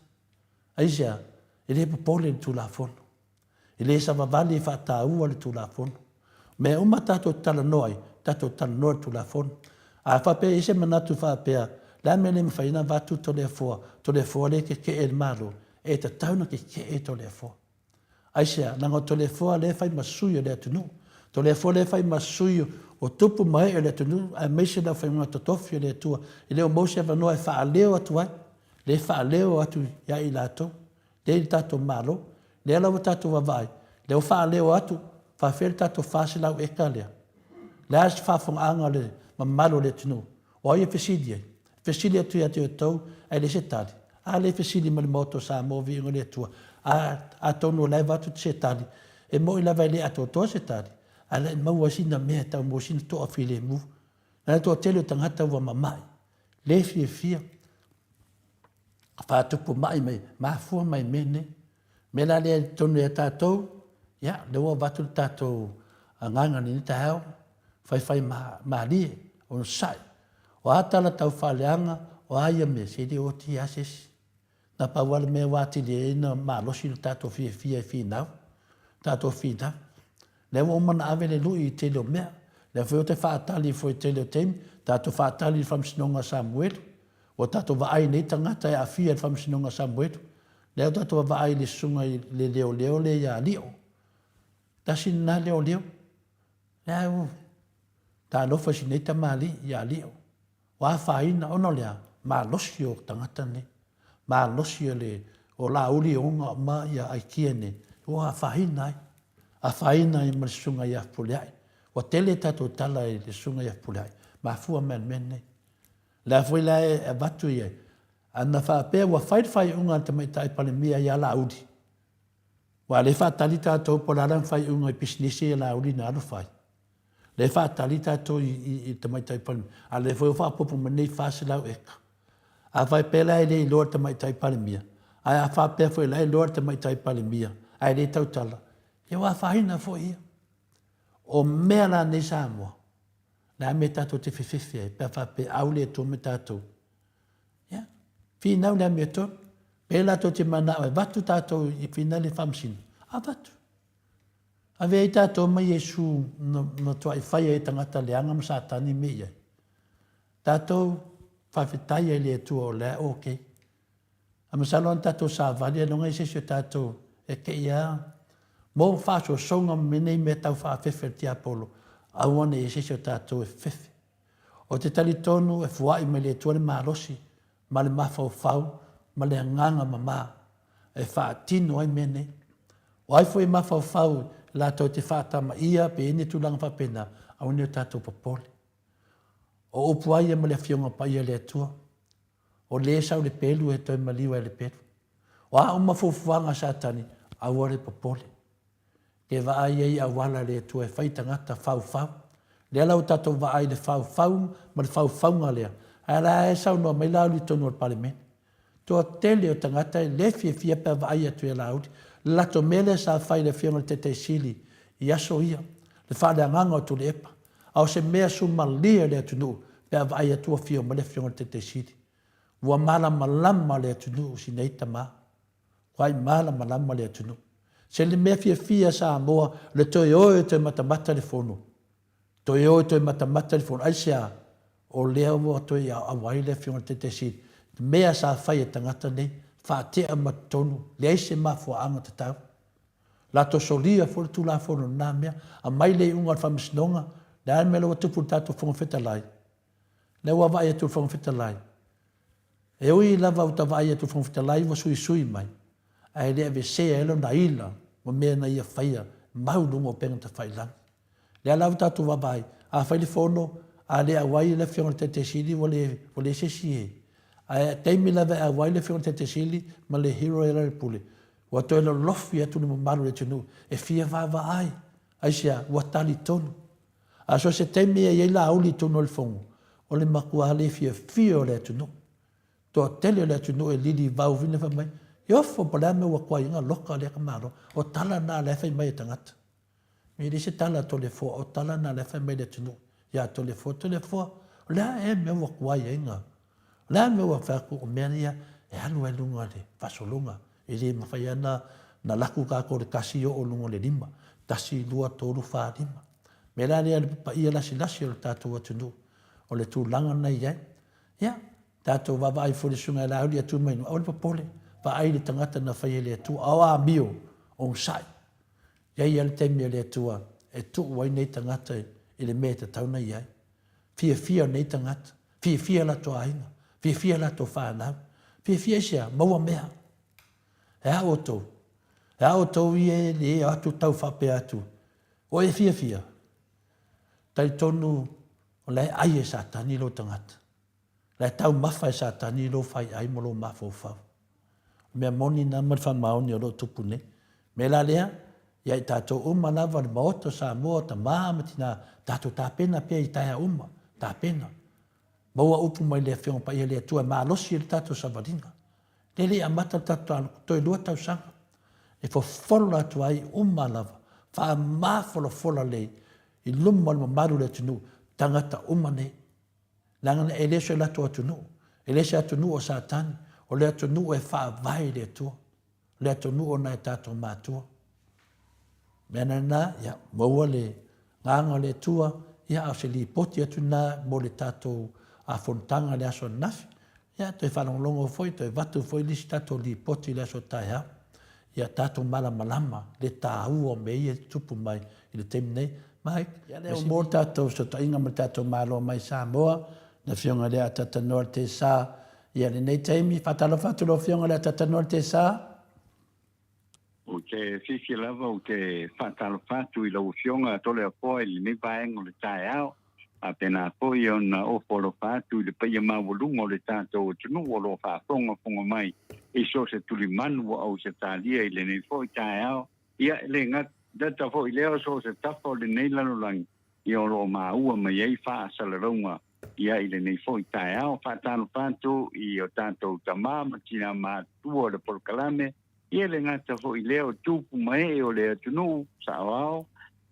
Aisea? E le popole i le Tulafono. E le savavali e faataua le Tulafono. Mea uma tatou te talanoa ai, tatou talanoa i le Tulafono. A faapea e i ai se manatu faapea, le a le mea e le mafai ai ona avatu Toleafoa, Toleafoa lea e keke'e i le Malo, e tatau ona keke'e Toleafoa. Aisea? Leaga o Toleafoa lea e fai ma sui o le atunuu. Toleafoa lea e fai ma sui o tupu ma ee o le atunuu aemaise le aufaigaluega totofi a le Atua e le o maua se avanoa e faaleo atu ai, lea e faaleo atu ia i latou, lea i le tatou Malo. Lea la ua tatou vaavaai, lea ua faaleo atu, faafefea le tatou 400 eka lea? Le a se faafofogaaga a le mamalu o le atunuu? O ai e fesili ai? E fesili atu ia te outou, ae leai se tali. A lea e fesili mai le Maota o Samoa, viiga o le Atua. A, atonu o la e avatu se tali. E moni lava e le atoatoa se tali, ae la e maua ai sina mea e tau maua sina toafilemu. Leaga le toatele o tagata ua mamai, le fiafia, faatupu mai mai, mafua mai mea nei. O le mea la lea i totonu ia tatou, ia, lea ua avatu le tatou agaga i lenei taeao, faifai malie, onosai. O a tala tau faaleaga, o a ia mea, se le oti lava se isi. Na pau lava le mea ua atili ai ona malosi le tatou fiafia e finau, tatou finau. Lea ua uma ona ave le lui i le tele o mea. Lea foi ou te faatali foi i le tele o taimi, tatou faatali i le Faamasinoga a Samuelu. Ua tatou vaai nei tagata e aafia i le Faamasinoga a Samuelu. Lea ua tatou vaavaai i le susuga i le leoleo lea ia Lio. Tasi lena leoleo. Lea ua talofa i si nei tamalii ia Lio. Ua afaina ona o le a? Malosi o tagata nei. Malosi o le o Laauli e oga uma ia aikia nei. Ua afaina ai. Afaina ai ma le susuga ia Fepuleai. Ua tele tatou tala i le susuga ia Fepuleai. Mafua mai le mea lenei. Le a foi la e avatu i ai. Ana faapea ua fai le faaiuga a le Tamaitai Palemia ia Laauli, aua o lea e faatali tatou po o le a lana faaiuga i pisinisi ia Laauli na alu fai. Lea e faatali tatou i le Tamaitai Palemia, a o lea foi ua faaopoopo mai nei 400 eka. A faapea la e le iloa e le Tamaitai Palemia, ae a faapea foi o la e iloa e le Tamaitai Palemia ae le tautala, ia ua afaina foi ia. O mea la nei Samoa, le a mea tatou te fefefe ai pe a faapea au le Atua ma tatou. Ia, finau le amiotonu. Pe latou te manao e avatu tatou i finau le faamasino, avatu. Ave ai tatou ma Iesu na matuai fai ai e tagata leaga ma Satani mea i ai. Tatou faafetai ai i le Atua o lea okay. A masalo ana tatou savali ailoga i se isi o tatou e te i a mo faasoasoga ma mea nei mea tau faafefe a le tiapolo, aua ne i i ai se isi o tatou e fefefe. Ou te talitonu e fua'i mai le Atua le malosi ma le mafaufau ma le agaga mamā e faatino ai mea nei. O ai foi e mafaufau latou te faatamaia pe i ai ni tulaga faapena, aua ne i o tatou popole. O upu lava ia ma le Afioga Paia a le Atua, O le sau le pelu e toe maliu ai le pelu. O a uma fuafuaga a Satani, aua le popole. Ke vaai ai i auala a le Atua e fai tagata faufau. Lea la ua tatou vaai i le faufau ma le faufauga lea, ae la e saunoa mai Laauli i totonu o le Palemene. Toatele o tagata e le fiafia pe a vaai atu ia Laauli. Le latou mea lea sa fai i le Afioga i le Taitai Sili i aso ia, le faaleagaga o Tuilaepa. A o se mea sumalie o le atunuu pe a vaai atu ua afio mai le Afioga i le Taitai Sili. Ua malamalama le atunuu si nei tama. Ua malamalama le atunuu. Se le mea fiafia Samoa le toe o e toe matamata le fono. Toe o e toe matamata le fono. Aisea? O lea ua toe aoao ai le Afioga i le Taitai Sili. Mea sa fai e tagata nei, faatea ma totonu, leai se mafuaaga tatau. Latou solia foi le Tulafono i lena mea. Aumai le iuga o le Faamasinoga, le a le mea la ua tupu i le tatou Fofoga Fetalai? Lea ua vaai atu i le Fofoga Fetalai. E ui lava ua ta vaai atu i le Fofoga Fetalai ua suisui mai, ae le avesea ai lona ila ma mea na ia faia mau i luga o upega tafailagi. Lea la ua tatou vaavaai, a fai le fono, a le auai le Afioga i le Taitai Sili ua le, ua leai se isi e. Ae taimi lava e auai le Afioga i le Taitai Sili ma le Hero Lealailepule, ua toe lolofi atu le mamalu o le atunuu e fia vaavaai. Aisea? Ua talitonu. A so o se taimi e i ai Laauli i totonu o le Fono, o le matua le fiafia o le atunuu. Toatele o le atunuu e lili vau vina fai mai, E ofo po o le a mea ua kuai loka lea ka Malo. O tala na la e fai mai e tagata. E leai se tala a Toleafoa, o tala na la e fai mai le atunuu ia Toleafoa, Toleafoa, o le a ea mea ua kuai ai nga? O le a mea ua fai atu o mea ia e alu ai luga le faasologa, e le mafai lava na laku tatou le tasi oo luga o le lima, tasi, lua, tolu, fa, lima. Mea la lea le paia lasilasi o le tatou atunuu, o le tulaga na i ai. Ia, tatou vaavaai foi i le Susuga ia Laauli e tu mai aua le popole, vaai i le tagata na fai e le Atua, a o amio, onosai. E i ai lava le taimi a le Atua e tuu ai nei tagata i le mea e tatau ona i ai. Fiafia nei tagata, fiafia latou aiga, fiafia latou fanau, fiafia aisea? Maua mea. E a outou? E a outou ia e le o atu tau faapea atu, o e fiafia? Talitonu o la e ai e Satani lou tagata. La e taumafa e Satani lou faiai ma lou mafaufau. O mea moni na ma le faamaoni o lo o tupu nei. Mea la lea, ia i tatou uma lava le Maota o Samoa, tama ma tina, tatou tapena pea i taeao uma, tapena. Maua upu mai le Afioga Paia le Atua e malosi ai le tatou savaliga. Lea le i amata le tatou toe lua tausaga. E fofola atu ai uma lava, faamafolafola lelei i luma o le mamalu o le atunuu, tagata uma nei. Leaga e le o se latou atunuu, e le se atunuu o Satani, o le atunuu e faavae i le Atua, o le atunuu o nai tatou matua. Mea lena, ia, maua le agaga o le Atua, ia, a o se lipoti atu lena mo le tatou fonotaga i le aso ananafi. Ia, toe faalogologo foi, toe avatu foi le isi tatou lipoti i le aso taeao. Ia tatou malamalama le taua o mea ia e tutupu mai i le taimi nei. Mike, ia lea ua maua le tatou fesootaiga ma le tatou Malo mai Samoa, le Afioga i le Atatanoa Tesa ia lenei taimi. Faatalofa atu lau Afioga i le Atatanoa Tesa. Ou te fiafia lava ou te faatalofa atu i lau Afioga Toleafoa i lenei vaega o le taeao, faapena foi ona ofo alofa atu i le paia maualuga o le tatou atunuu o lo o faafogafoga mai i so o se tulimanu ua ausetalia i lenei foi taeao. Ia, e le gata foi i lea o so o se tafa o lenei lalolagi, ia o lo o maua mai ai faasalalauga ia i lenei foi taeao. Faatalofa atu i o tatou tama ma tina matutua o le polokalame, ia e le gata foi i lea o tupu ma ee o le atunuu saoao,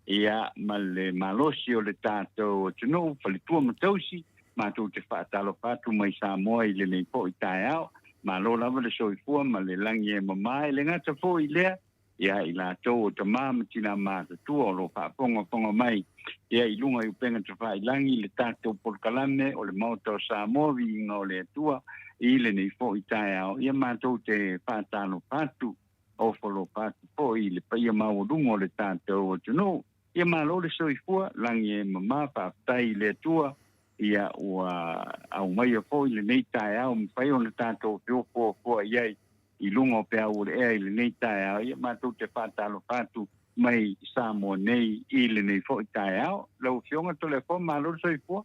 ia ma le malosi o le tatou atunuu, faletua ma tausi, matou te faatalofa atu mai Samoa i lenei foi taeao. Malo lava le soifua ma le lagi e mama, e le gata foi i lea, ia i latou o tama ma tina matutua o lo o faafogafoga mai ia i luga i upega tafailagi le tatou polokalame o le Maota o Samoa Viiga o le Atua i lenei foi taeao. Ia matou te faatalofa atu, ofo alofa atu foi i le paia maualuga o le tatou atunuu. Ia malo le soifua, lagi e mama, faafetai i le Atua ia ua aumaia foi lenei taeao mafai ona tatou feofoafoa'i ai i luga o peau o le ea i lenei taeao. Ia matou te faatalofa atu mai Samoa nei i lenei foi taeao. Lau Afioga Toleafoa, malo le soifua.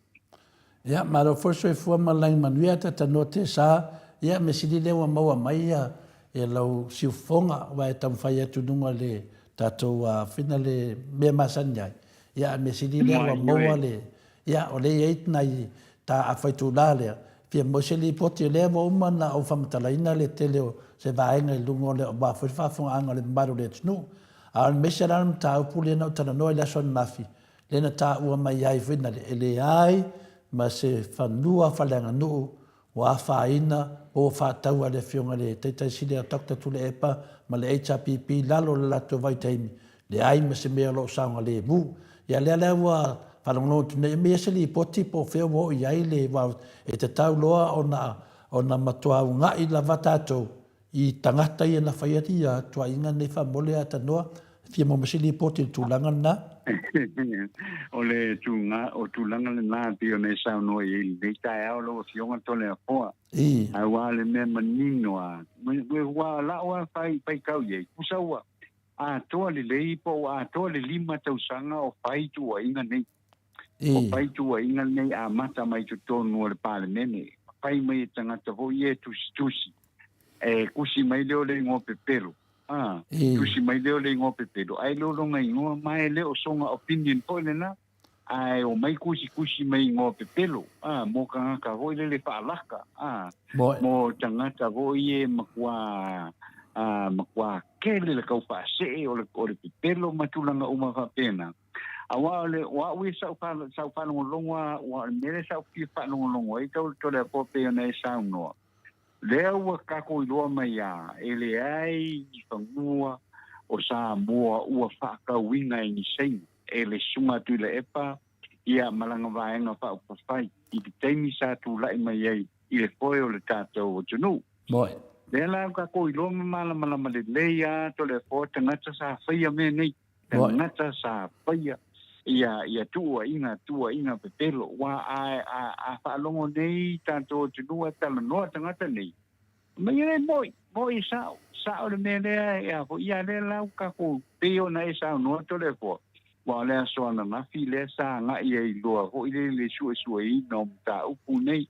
Ia, malo foi le soifua ma le lagi manuia, Tatanoa Tesa. Ia, mea sili lea ua maua mai ia e lau siufofoga, aua e taumafai atu i luga le tatou fina le mea masani ai. Ia, a mea sili lea ua maua le, Ia, o lea e i ai nai ta afaitulā lea, fia maua se lipoti, o lea ua uma ona ou faamatalaina le tele o se vaega i luga o le, aua foi le faafofogaaga a le mamalu o le atunuu. A o le aemaise la le mataupu lea na ou talanoa i le aso ananafi, lea na taua mai ai foi na le, e leai ma se fanua faaleaganuu Ua afaina po ua faatau a le Afioga i le Taitai Sili a Doctor Tuilaepa ma le HRPP i lalo o le latou vaitaimi, leai ma se mea o lo o saogalemu. Ia lea la ua faalogologo atu nei, aumai se lipoti po o fea ua oo i ai le, aua e tatau loa ona ona matua una'i lava tatou i tagata ia na faia ia tuuaiga nei faamolemole a tanoa fia maua mai se lipoti i le tulaga lena. O le tulaga lena e pei ona e saunoa i ai i lenei taeao lau Afioga Toleafoa. Aua o le mea manino lava, ua la'u lava faitau i ai, tusa ua atoa lelei po ua atoa le 5 tausaga o fai tuuaiga nei. O fai tuuaiga nei amata mai totonu o le Palemene, fai mai e tagata foi ia e tusitusi. E tusi mai lea o le igoa pepelo. A, tusi mai lea o le igoa pepelo, ae le o lona igoa, ma e le o sona opinion foi lena. Ae omai tusitusi mai igoa pepelo, a, mo tagata foi lele faalaka, a, mo tagata foi e matua, a, matua tele le tau faasee o le, o le pepelo ma tulaga uma faapena. Aua o le, o au ia sa ou sa ou faalogologo lava, aua o le mea lea sa ou fia faalogologo ai Toleafoa pei ona e saunoa, lea ua tatou iloa mai lava, e leai ni fanua o Samoa ua faatauina e ni Saina, e le Susuga Tuilaepa ia ma lana Vaega Faaupufai i le taimi sa tulai mai ai i le foe o le tatou atunuu. Moe. Lea la ua tatou iloa ma malamalama lelei lava Toleafoa tagata sa faia mea nei. Tagata sa faia ia ia tuuaiga tuuaiga pepelo ua a a a faalogo nei tatou atunuu e talanoa tagata nei mai e moi moi sa'o sa'o le mea lea e a foi ia lea la ua tatou pei ona e saunoa Toleafoa aua o le aso ananafi lea sa agai ai loa foi le le suesueina o mataupu nei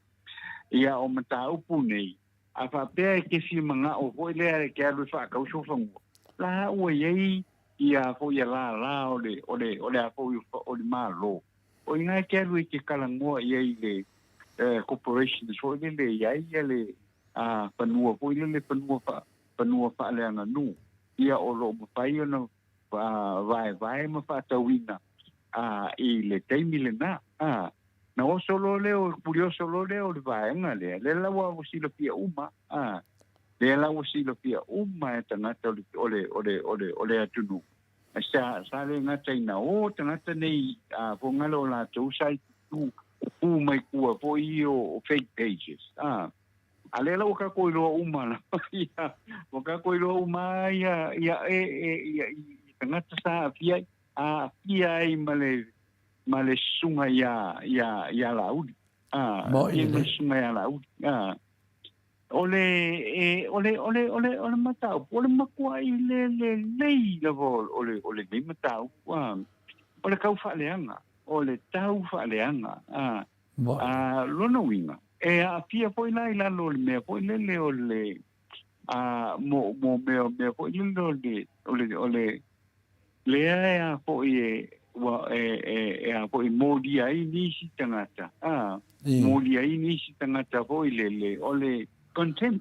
ia o mataupu nei a faapea e te fia mana'o foi lea e te alu e faatau sou fanua la ua i ai ia foi ia lālā o le, o le, o le a foi o le Malo, o i ina e te alu e te talanoa i ai i le corporations foi lele e i ai ia le fanua foi lele fanua fa, fanua faaleaganuu, ia o lo o mafai ona vaevae ma faatauina i le taimi lena. Na oso loa lea, pulioso loa lea o le vaega lea, lea la ua silafia uma, Lea la ua silafia uma e tagata o le, o le, o le, o le, o le atunuu. Sa, sa le gata ina o tagata nei a fogale o latou sa i tu, tu mai tua foi i o, o fake pages. A, a lea la ua tatou iloa uma lava ia, ua tatou iloa uma ia, ia, e, e, ia, i tagata sa aafia ai, aafia ai ma le, ma le susuga ia, ia, ia Laauli. A, ia ma le susuga ia Laauli. A, O le, e, o le, o le, o le, o le mataupu, o le matuai le lelei lava o le, o lenei mataupu, a, o le tau faaleaga, o le tau faaleaga, a, a, lona uiga, e aafia foi la i lalo o le mea foi lele o le, a, mo, mo mea, mea foi lele o le, o le, o le, lea e a foi e, ua, e, e, e a foi molia ai nisi tagata, a, molia ai nisi tagata foi lele, o le contempt,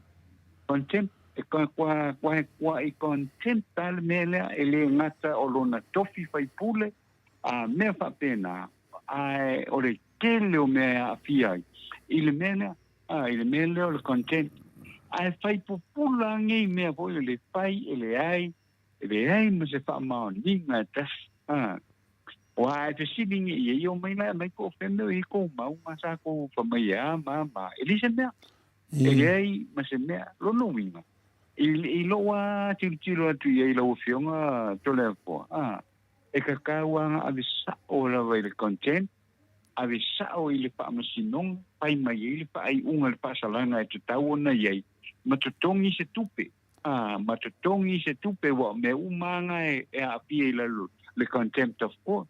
contempt, e kua, kua, kua, kua i contempt a le mea lea, e le gata o lona tofi faipule, a mea faapena, ae o le tele o mea e aafia ai i le mea lea, a, i le mea lea o le contempt. Ae fai pupula nei mea foi lele, fai e leai, E leai ma se faamaoniga e tasi. A, aua e fesili nei i ai, omai la e aumai po o fea mea o i ai kou mau ma sa kou fai mai e a ma a ma a. E leai se mea. E leai ma se mea. Lona uiga, i, i lou lava tilotilo atu i ai i lau Afioga Toleafoa, a, e tatau lava ona ave sao lava i le content, ave sao i le faamasinoga, fai mai ai le faaiuga i le faasalaga e tatau ona i ai, ma totogi se tupe. A, ma totogi se tupe aua o mea uma lava na e aafia i lalo le contempt of court.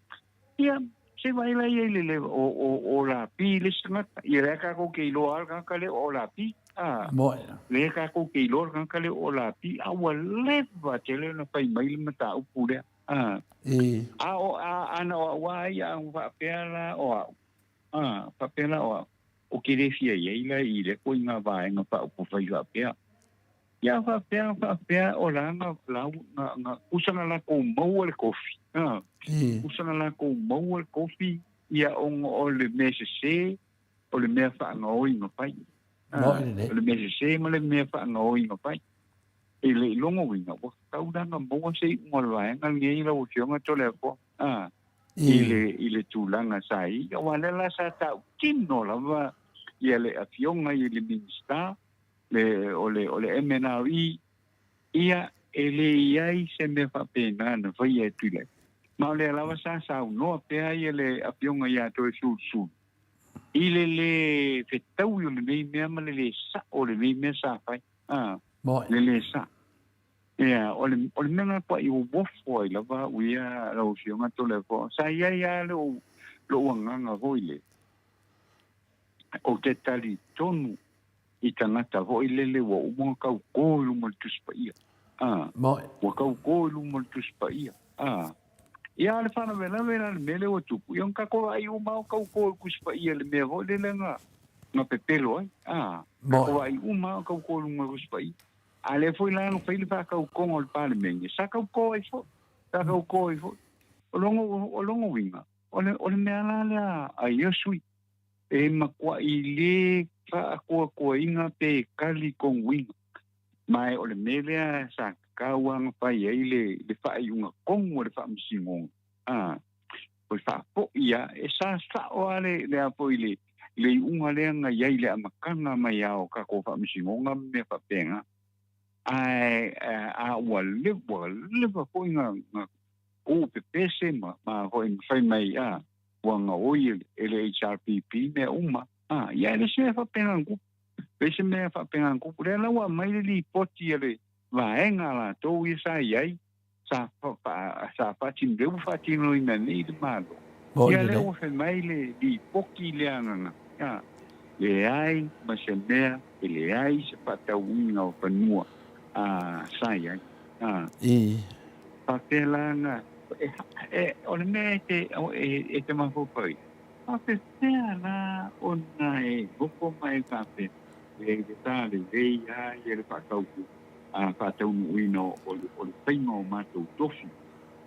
Ia, se vaai la i ai le le o, o, o Lapi le isi tagata. Ia lea tatou te iloa lava le tagata lea o Lapi. A, lea tatou te iloa le tagata lea o Lapi, a ua leva tele ona fai mai le mataupu lea. A, a o, a, ana o au lava ia, a faapea la o au. A, faapea la o au. Ou te le fia i ai la i lea ituaiga vaega faaupufai faapea. Ia faapea faapea o la na la na na usa na latou maua le tofi a usa na latou maua le tofi ia ona o le mea sese o le mea faagaoi na fai. O le mea sesē ma le mea faagaoiga fai. I le logo uiga, ua tatau la ona maua se iuga o le vaega lenei lau Afioga Toleafoa, i le, i le tulaga sa i ai, aua lea la sa tautino lava ia le Afioga i le Minisita le, o le, o le MNRE, ia, e le i ai se mea faapena na faia e Tuilaepa. Ma o lea lava sa saunoa pea ia le Afioga ia Toesulusulu, i le lē fetaui o lenei mea ma le lē sa'o o lenei mea sa fai, a, le lē sa'o. Ia, o le, o le mea lena tua'i uofo ai lava a'u ia lau Afioga Toleafoa, sa i ai lava lo'u, lo'u agaga foi lea, ou te talitonu i tagata foi lele ua uma ona tautō i luma o le Tusi Paia. A, ua tautō i luma o le Tusi Paia. A, ia a o le faalavelave la i le mea lea ua tupu, ia ona tatou vaai uma lava o tautō i le Tusi Paia i le mea foi lele na, na pepelo ai. A, tatou vaai uma lava o tautō i luga o le Tusi Paia. A lea foi la na fai le faatautoga o le Palemene, sa tautō ai foi, sa tautō ai foi. O lona, o lona uiga, o le, o le mea la lea a ia sui usufono, e matuai le faakoakoaina pe kali tonuina. Ma o le mea lea sa tatau lava ona fai ai le, le faaiuga tonu a le Faamasinoga, a, o le faafoi lava, e sa sao lava le, le a foi le, le iuga lea na i ai i le amataga mai lava o tatou Faamasinoga ma mea faapena. Ae a ua leva, ua leva foi na, na tu pepese ma, ma foi ma fai mai, a, ua gaoi e le HRPP mea uma. A, ia e le isi mea faapena na tupu. Le isi mea faapena na tupu. Lea la ua aumai le lipoti a le vaega a latou ia sa i ai, sa, sa faatino, lea ua faatinoina nei le Malo. Ia lea ua fai mai le lipoti lea na, a, leai ma se mea, e leai se faatauina o fanua a, sa i ai. A, faapea la na, e, o le mea e te, e, e te mafaufau ai, faapefea la ona e nofo ma e faapea, e le sa lelei lava ia le faatau, a, faataunuuina o le, o le faiga o matou tofi,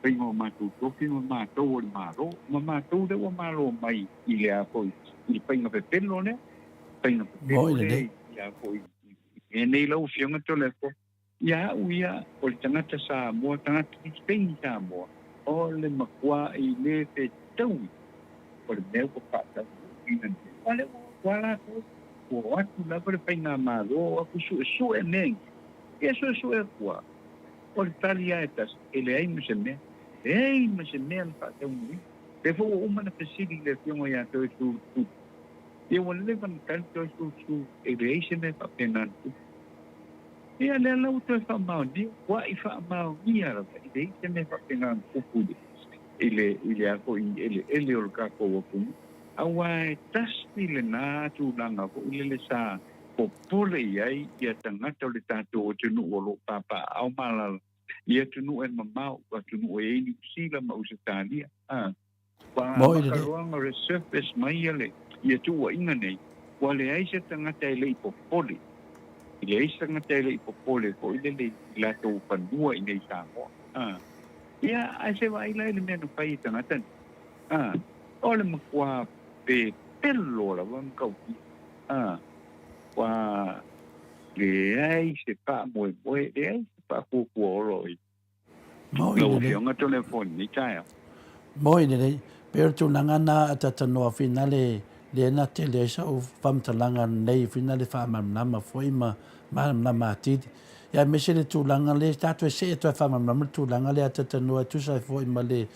faiga o matou tofi ma matou o le Malo, ma matou lea ua malo mai i le a foi, i le faiga pepelo lea, faiga pepelo lea i a foi, i mea nei lau Afioga Toleafoa. Ia a'u ia, o le tagata Samoa, tagata Sipeni Samoa, o le matua'i le fetaui o le mea ua faataunuuina nei. Aua lea ua o atu lava latou, ua o atu lava le faigamalo, o atu suesue mea nei. Ia suesue atu lava, o le tali lava e tasi, e leai ma se mea, leai ma se mea na faataunuuina. Lea foi ua uma ona fesili i le Afioga ia Toesulusulu, ia ua leva ona tali Toesulusulu, e leai se mea faapena na tupu. Ia, lea la ua toe faamaonia, ua i faamaonia lava, e leai se mea faapena na tupu i le, i le a foi, eleele o le tatou atunuu. Aua e tasi lena tulaga foi lele sa popole i ai ia tagata o le tatou atunuu o lo o papaaao ma alaala i atunuu e mamao, atunuu e i ai Niu Sila ma Ausetalia. A. Ua amata loa ona resurface mai ia le ia tuuaiga nei, ua leai se tagata e le i popole, e leai se tagata e le i popole foi lele i latou fanua i nei Samoa. A, ia, ae se vaai la i le mea na fai e tagata nei. A, o le matua pepelo lava ma tautia. A, ua leai se faamoemoe, leai se faafuafua ola o i. Moi Lau lelei. Afioga Toleafoa i lenei taeao. Moi lelei. Pei o le tulaga na a talanoa finale lea na tele ai sa'u faamatalaga nei finale faamalamalama foi ma malamalama atili. Ia aemaise le tulaga lea tatou e see atu ai faamalamalama le tulaga lea a talanoa e tusa ai foi ma le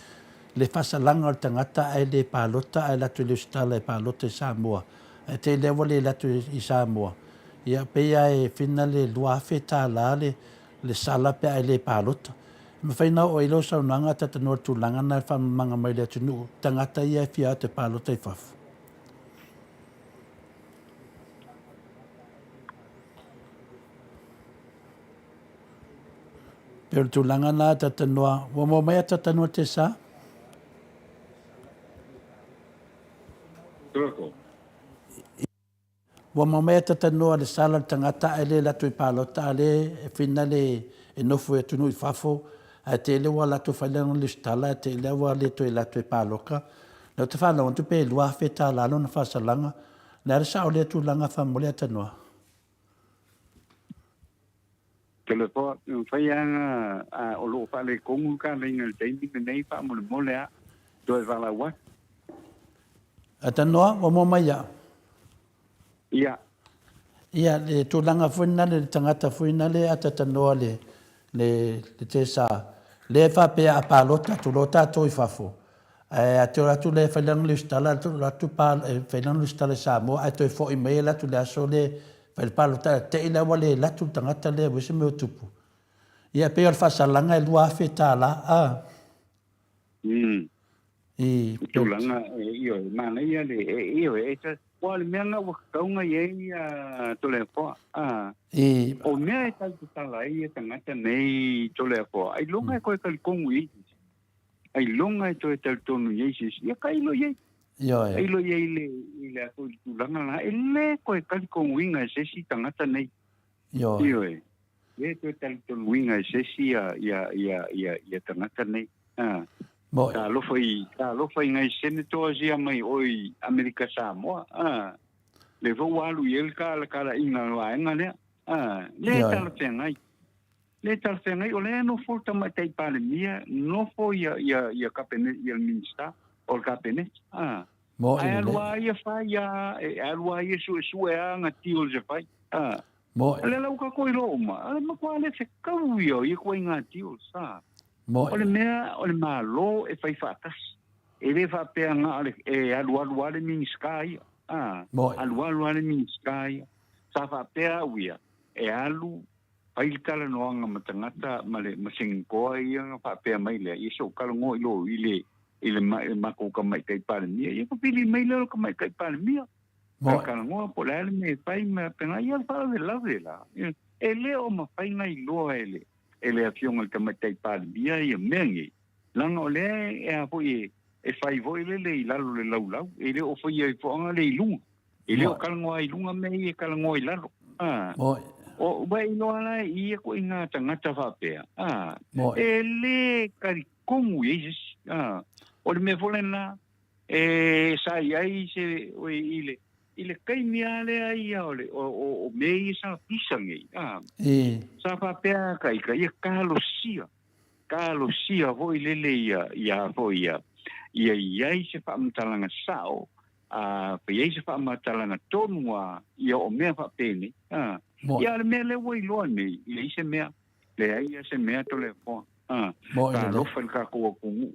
le faasalaga o le tagata ae le palota ae alu atu e le usitala e palota i Samoa ae te i lea ua le alu atu i Samoa. Ia pei lava e finale $2,000 le le sala pe a e le palota. E mafai ona oo ai lau saunoaga a talanoa i le tulaga lena i le faamamaga mai le atunuu, tagata ia e fia atu e palota i fafo. Pei o le tulaga lena a talanoa, ua maua mai a talanoa te sa? Tuako. Ua mamai a tatanoa le sala le tagata ae le latou i palota a le e finale e nofo i atunuu i fafo ae tele ua latou fai lana lesitala ae tele ua le toe latou i paloka lea ou te faalogo atu pe $2000 lona faasalaga le a le sao lea tulaga faamolemole a tanoa. Toleafoa, e mafai lava ona, a, o lo o faaletonu le kalaiga i le taimi lenei faamolemole a, toe valaau atu. A tanoa, ua mua mai ia. Ia. Ia, le tulaga foi lena le tagata foi lena le a tatanoa le, le, le tesa, lea e faapea a palota atu loa tatou i fafo, ae a te o atu lea e fai lana lesitala, alu atu pa, e fai lana lesitala i Samoa ae toe foi mai e alu atu i le aso lea e fai le palota ae te i la ua le alu atu le tagata lea ua i ai se mea o tupu. Ia e pei o le faasalaga e $2,000 a. I tulaga ioe, manaia le ioe, e ta, ua le mea na ua tatau ona i ai a Toleafoa. A o mea e tau tatala ai ia tagata nei Toleafoa, ailoga e toe talitonu i ai se isi. Ailoga e toe talitonu i ai se isi. Ia tailo i ai. Ioe. Tailo i ai i le, i le, i le tulaga la, e le toe talitonuina e se isi tagata nei. Ioe. Ioe. Le toe talitonuina e se isi ia, ia, ia, ia, ia tagata nei. A. Moe. Talofa i, talofa i nai senators ia mai o i Amerika Samoa. A. Le foi ua alu i ai le kala, kalaiga a le vaega lea. A. Le talafeagai. Le talafeagai, o lea e nofo le Tamaitai Palemia, nofo ia, ia, ia Kapeneta, ia le Minisita o le Kapeneta. A. Moe Ae alu lelei. lava ia fai a, e alu lava ia suesue a ana deals e fai. A. Moe. O lea la ua tatou iloa uma, o le matua le fekau ia o ia ituaiga deals. A. Moe. O le mea o le Malo e fai faatasi. E le faapea na o le, e alualu lava le Minisita ia. A. Moe. Alualu lava le Minisita ia. Sa faapea au ia, e alu fai le talanoaga ma tagata ma le ma Senitoa ia ona faapea mai lea, ia se i ou talanoa i lo i le i le ma, matou Tamaitai Palemia. Ia ona pili mai lea o le Tamaitai Palemia. Moe. Talanoa po o le a le mea e fai ma faapena. Ia o le faalavelave la. E le o mafai ona iloa e le e le Afioga i le Tamaitai Palemia ia mea nei, leaga o lea e a foi e e fai foi lele i lalo o le laulau, e le o faia ai foaga le i luga. E le o talanoa i luga mea ia e talanoa i lalo. A. Moe. O, ua e iloa la e ia ituaiga tagata faapea. A. Moe. E le talitonu i ai se isi. A. O le mea foi lena, e sa i ai se, oi, i le, i le taimi lava lea ia o le, o, o, o mea ia sa pisa nei. A. I. Sa faapea ka ita, ia talosia, talosia foi lele ia, ia foi ia, ia i ai se faamatalaga sao a fai ai se faamatalaga tonu a ia o mea faapenei, a. Moe. Ia, o le mea lea ua iloa nei, leai se mea, leai a se mea Toleafoa, a. Moe lelei. Talofa i le tatou atunuu.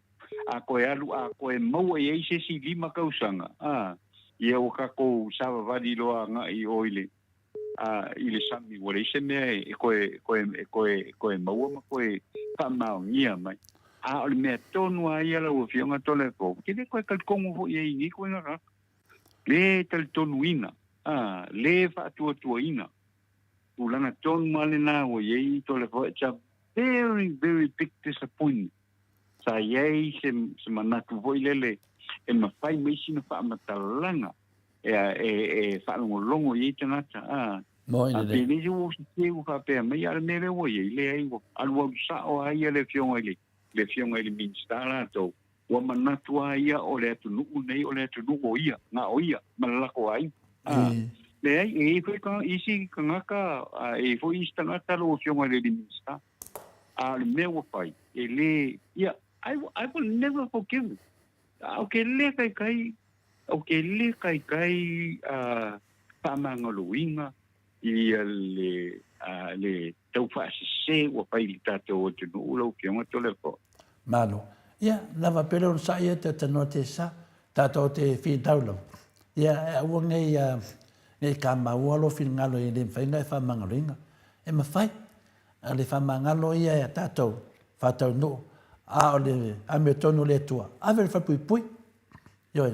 A toe alu, a toe maua i ai se isi 5 tausaga, a, ia ua tatou savavali loa agai i o i le, a, i le sami, ua leai se mea e toe, toe, toe, toe maua ma toe faamaonia mai. A o le mea tonu lava ia lau Afioga Toleafoa, ou te le toe talitonu foi i ai i nei ituaiga tagata. Le talitonuina, a, le faatuatuaina. Tulaga tonu lava lena ua i ai Toleafoa, it's a very, very big disappointment. Sa i ai se, se manatu foi lele e mafai mai sina faamatalaga e, e, e faalogologo i ai tagata. A, Moi a lelei. penei se ua sese ua faapea mai, a o le mea lea ua i ai, leai, ua alualu sao lava ia le Afioga i le, le Afioga i le Minisita latou, ua manatu lava ia o le atunuu nei o le atunuu o ia, na o ia ma le latou aiga. A, I. leai, e i ai foi isi tagata, a, e i ai foi isi tagata lau Afioga i le Minisita. A o le mea ua fai, e le, ia, I, I will never forgive it. A ou te le taitai, ou te le taitai uh, faamagaloina ia le, uh, le taufaasese ua fai i le tatou atunuu lau Afioga Toleafoa. Malo. Ia, lava pele o sa ia te tanoa te sa, tātou te whitau lava. Ia, e aua nei, uh, nei ka maua lo whingalo i le mawhainga e whamangaloina. E mawhai, A le faamagalo ia e a tatou faataunuu, a o le amiotonu o le Atua, ave le falepuipui. Ioe.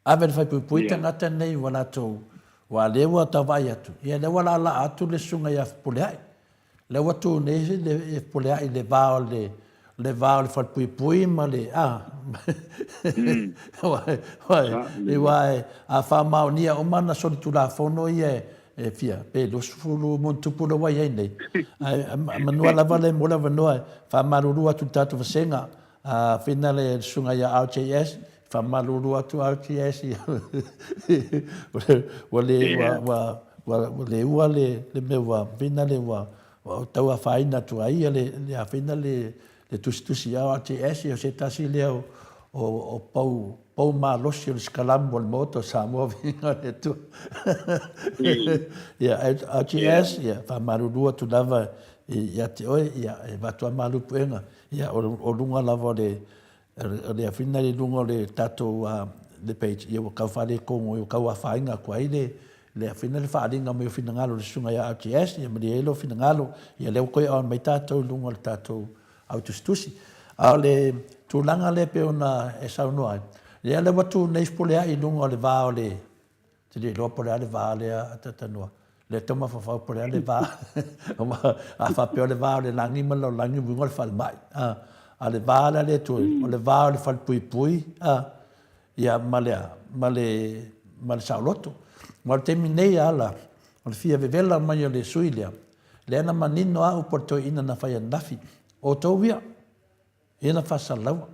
Ave le falepuipui tagata nei ua latou, ua lea ua tau vaai atu, ia lea ua laalaa atu le susuga ia Fepuleai. Lea ua tu nei le Fepuleai i le va o le le va o le falepuipui ma le, a, aua a faamaonia uma ana solitulafono ia e fia, pe 20 monitupu lea ua i ai nei, ae manua lava le mo le avanoa e faamalulu atu i le tatou vasega, a fina le susuga ia RJS, faamalulu atu RJS, ua le, ua, ua, Ua leua le mea ua feina le ua tau afaina atu ai ia le afeina le tusitusi a o RTS o se tasi lea o pou pou malosi o le sikalamu o le Maota o Samoa viiga o le Atua. Ia RTS ia faamalulu atu lava ia te oe ia e avatu lava malu puega ia o luga lava o le O le afina i luga o le tatou le page, ia ua tau faaletonu, ua tau afaina atu ai le le afina le faaaliga mai o finagalo o le susuga ia RTS, ia malie ai lou finagalo, ia lea ua toe on mai tatou i luga o le tatou au tusitusi. A o le tulaga lea e pei ona e saunoa ai, ia lea ua tu nei Fepuleai i luga o le va o le Te le iloa po o le a le va lea a Tatanua. Lea tau mafaufau po o le a le va. A faapea o le va o le lagi ma le lalolagi, uiga o le falemai. A, a le va la lea toe, o le va o le falepuipui, a, ia ma le a, ma le, ma le saoloto. Ma o le taimi nei lava la, o le fia vevela mai o le sui lea, lea na manino lava upu a le toeaina na fai ananafi, outou ia, ia na faasalaua.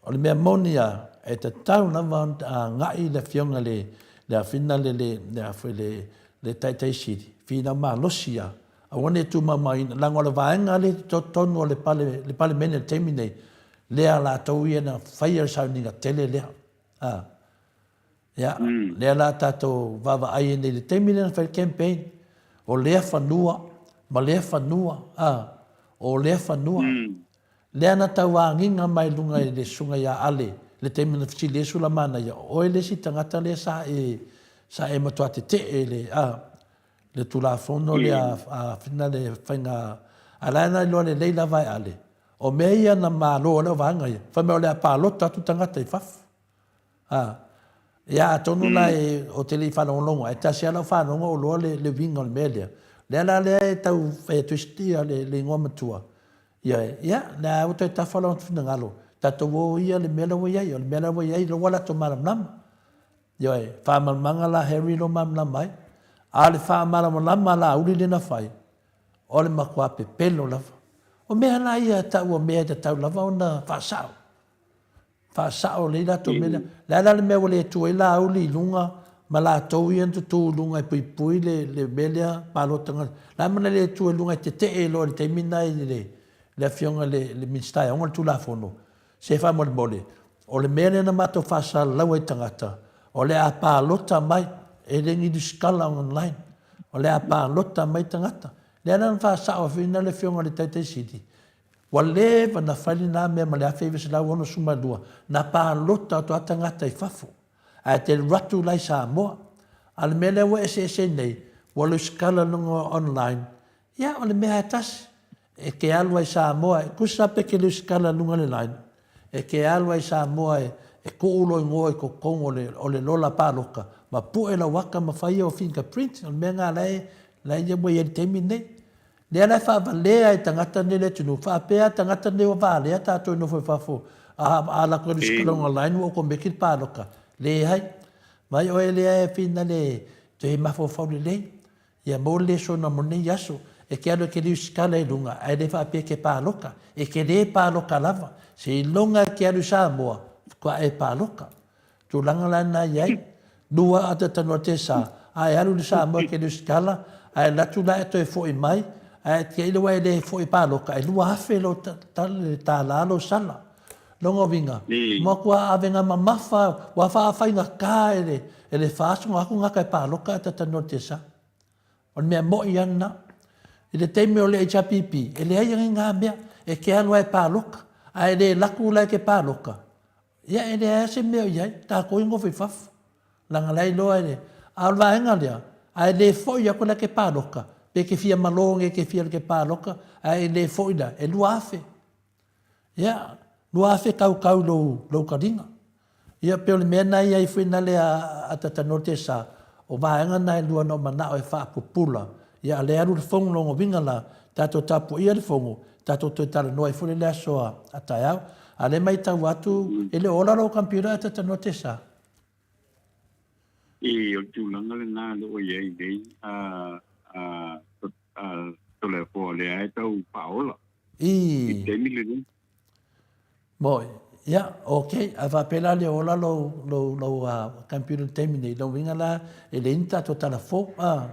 O le mea moni lava, e tatau lava ona agai le Afioga i le, le afina le, le, le, a foi le, le Taitai Sili, finau malosi lava, aua ne i tumaumaina, leaga o le vaega lea i totonu o le pale, le Palemene i le taimi nei, lea latou ia na faia le sauniga tele lea. A. Ia, lea la tatou vaavaai ai nei i le taimi lea na fai le campaign, o lea fanua ma lea fanua, a, o lea fanua. Lea na tau agiga mai luga i le susuga ia Ale le taimi na fesili ai Sulamanaia, o oe le isi tagata lea sa e, sa e matua tetee i le, a, le Tulafono lea a, a, le faiga, a la e na iloa lelei lava e Ale, o mea ia na malo ai lau vaega ia, fai mai o le a palota atu tagata i fafo. A, ia atonu la e, ou te le i faalogologo, ae tasi lava lau faalogo o iloa le, le uiga o le mea lea. Lea la lea e tau fai atu ai le, le igoa matua, Ioe, ia, lea ua toe tafa lona finagalo, tatou o ia le mea la ua i ai, o le mea la ua i ai, la ua latou malamalama. Ioe, faamalamalamaga la Harry lo malamalama ai, a o le faamalamalama a Laauli lea na fai, o le matua pepelo lava. O mea la ia tau o mea e tatau lava ona faasao. Faasao lelei latou mea lea. Le a la le mea ua le tu ai Laauli i luga ma latou ia na tutu i luga e puipui le le mea lea palota le a mea na le tu ai i luga e tetee loa i le taimi lena i le le afioga i le le Minisita e ona le Tulafono. Se faamolemole, o le mea lea na matou faasalalau ai i tagata, o le a palota mai, e le ni lusitala online, o le a palota mai tagata. Lea la na faasao ai foi le afioga i le Taitai Sili, Ua leva na fai lena mea ma le 1962, na palota atu lava tagata i fafo, ae te alu atu la i Samoa. A o le mea lea ua eseese nei, ua lusikala i luga o online, ia o le mea lava e tasi. E te alu lava i Samoa, e tusa lava pe te lusikala i luga o le line, e te alu lava i Samoa e tuu lou igoa i totonu o le, o le lola palota, ma pue lau ata ma fai au fingerprint. O le mea lena la e, la e ua i ai i le taimi lenei. Lea la e faavalea ai tagata nei le atunuu, faapea tagata nei ua valea tatou e nofo i fafo, a alu atu e lusikalaga line ua okomeki le paloka. Leai. Mai oe lea e fina le toe mafaufau lelei. Ia maua le lesona mo lenei aso. E te alu e te lusikala i luga, ae le faapea e te paloka. E te le paloka lava. Seiloga e te alu i Samoa, faatoa e paloka. Tulaga la na i ai, lua ata tanoa te sa, a e alu i le Samoa e te lusitala, a e alu atu la e toe foi mai, a e tiai ua e le foi paloka, e 2000 lou tala lou sala. Lona uiga, matua avega mamafa, ua faafaigata e le e le FAST ona o atu gata e paloka ata tanoa te sa. O le mea moi lava lena. I le taimi o le HRPP, e leai agi ngā mea, e te alu lava e paloka, a e le laku la e te paloka, Ia, e leai lava se mea o i ai, tatou i nofo i fafo. Leaga la e iloa e le. A o le vaega lea, a e le foi atu la e te paloka, pe e te fia malo nei e te fia te paloka, ae e le foi la, e 2000. Ia, 2000 kaukau i lou, lou taliga. Ia, pei o le mea lena e i ai foi na le a Tatanoa te sa, o vaega na e lua na ou manao e faapupula. Ia, a lea e alu le fono lona uiga la, tatou tapuaia le fono, tatou toe talanoa ai foi le aso a taeao. A lea e matau atu, e le o ola lou computer ae talanoa te sa. I, o le tulaga lena o lo o i ai nei, a, a, a, Toleafoa, o lea e tau faaola. I. I le taimi lenei. Moi. Ia, ok, a faapea la le ola lou, lou, lou uh, computer i le taimi nei, lona uiga la, e leai ni tatou tala fou, a.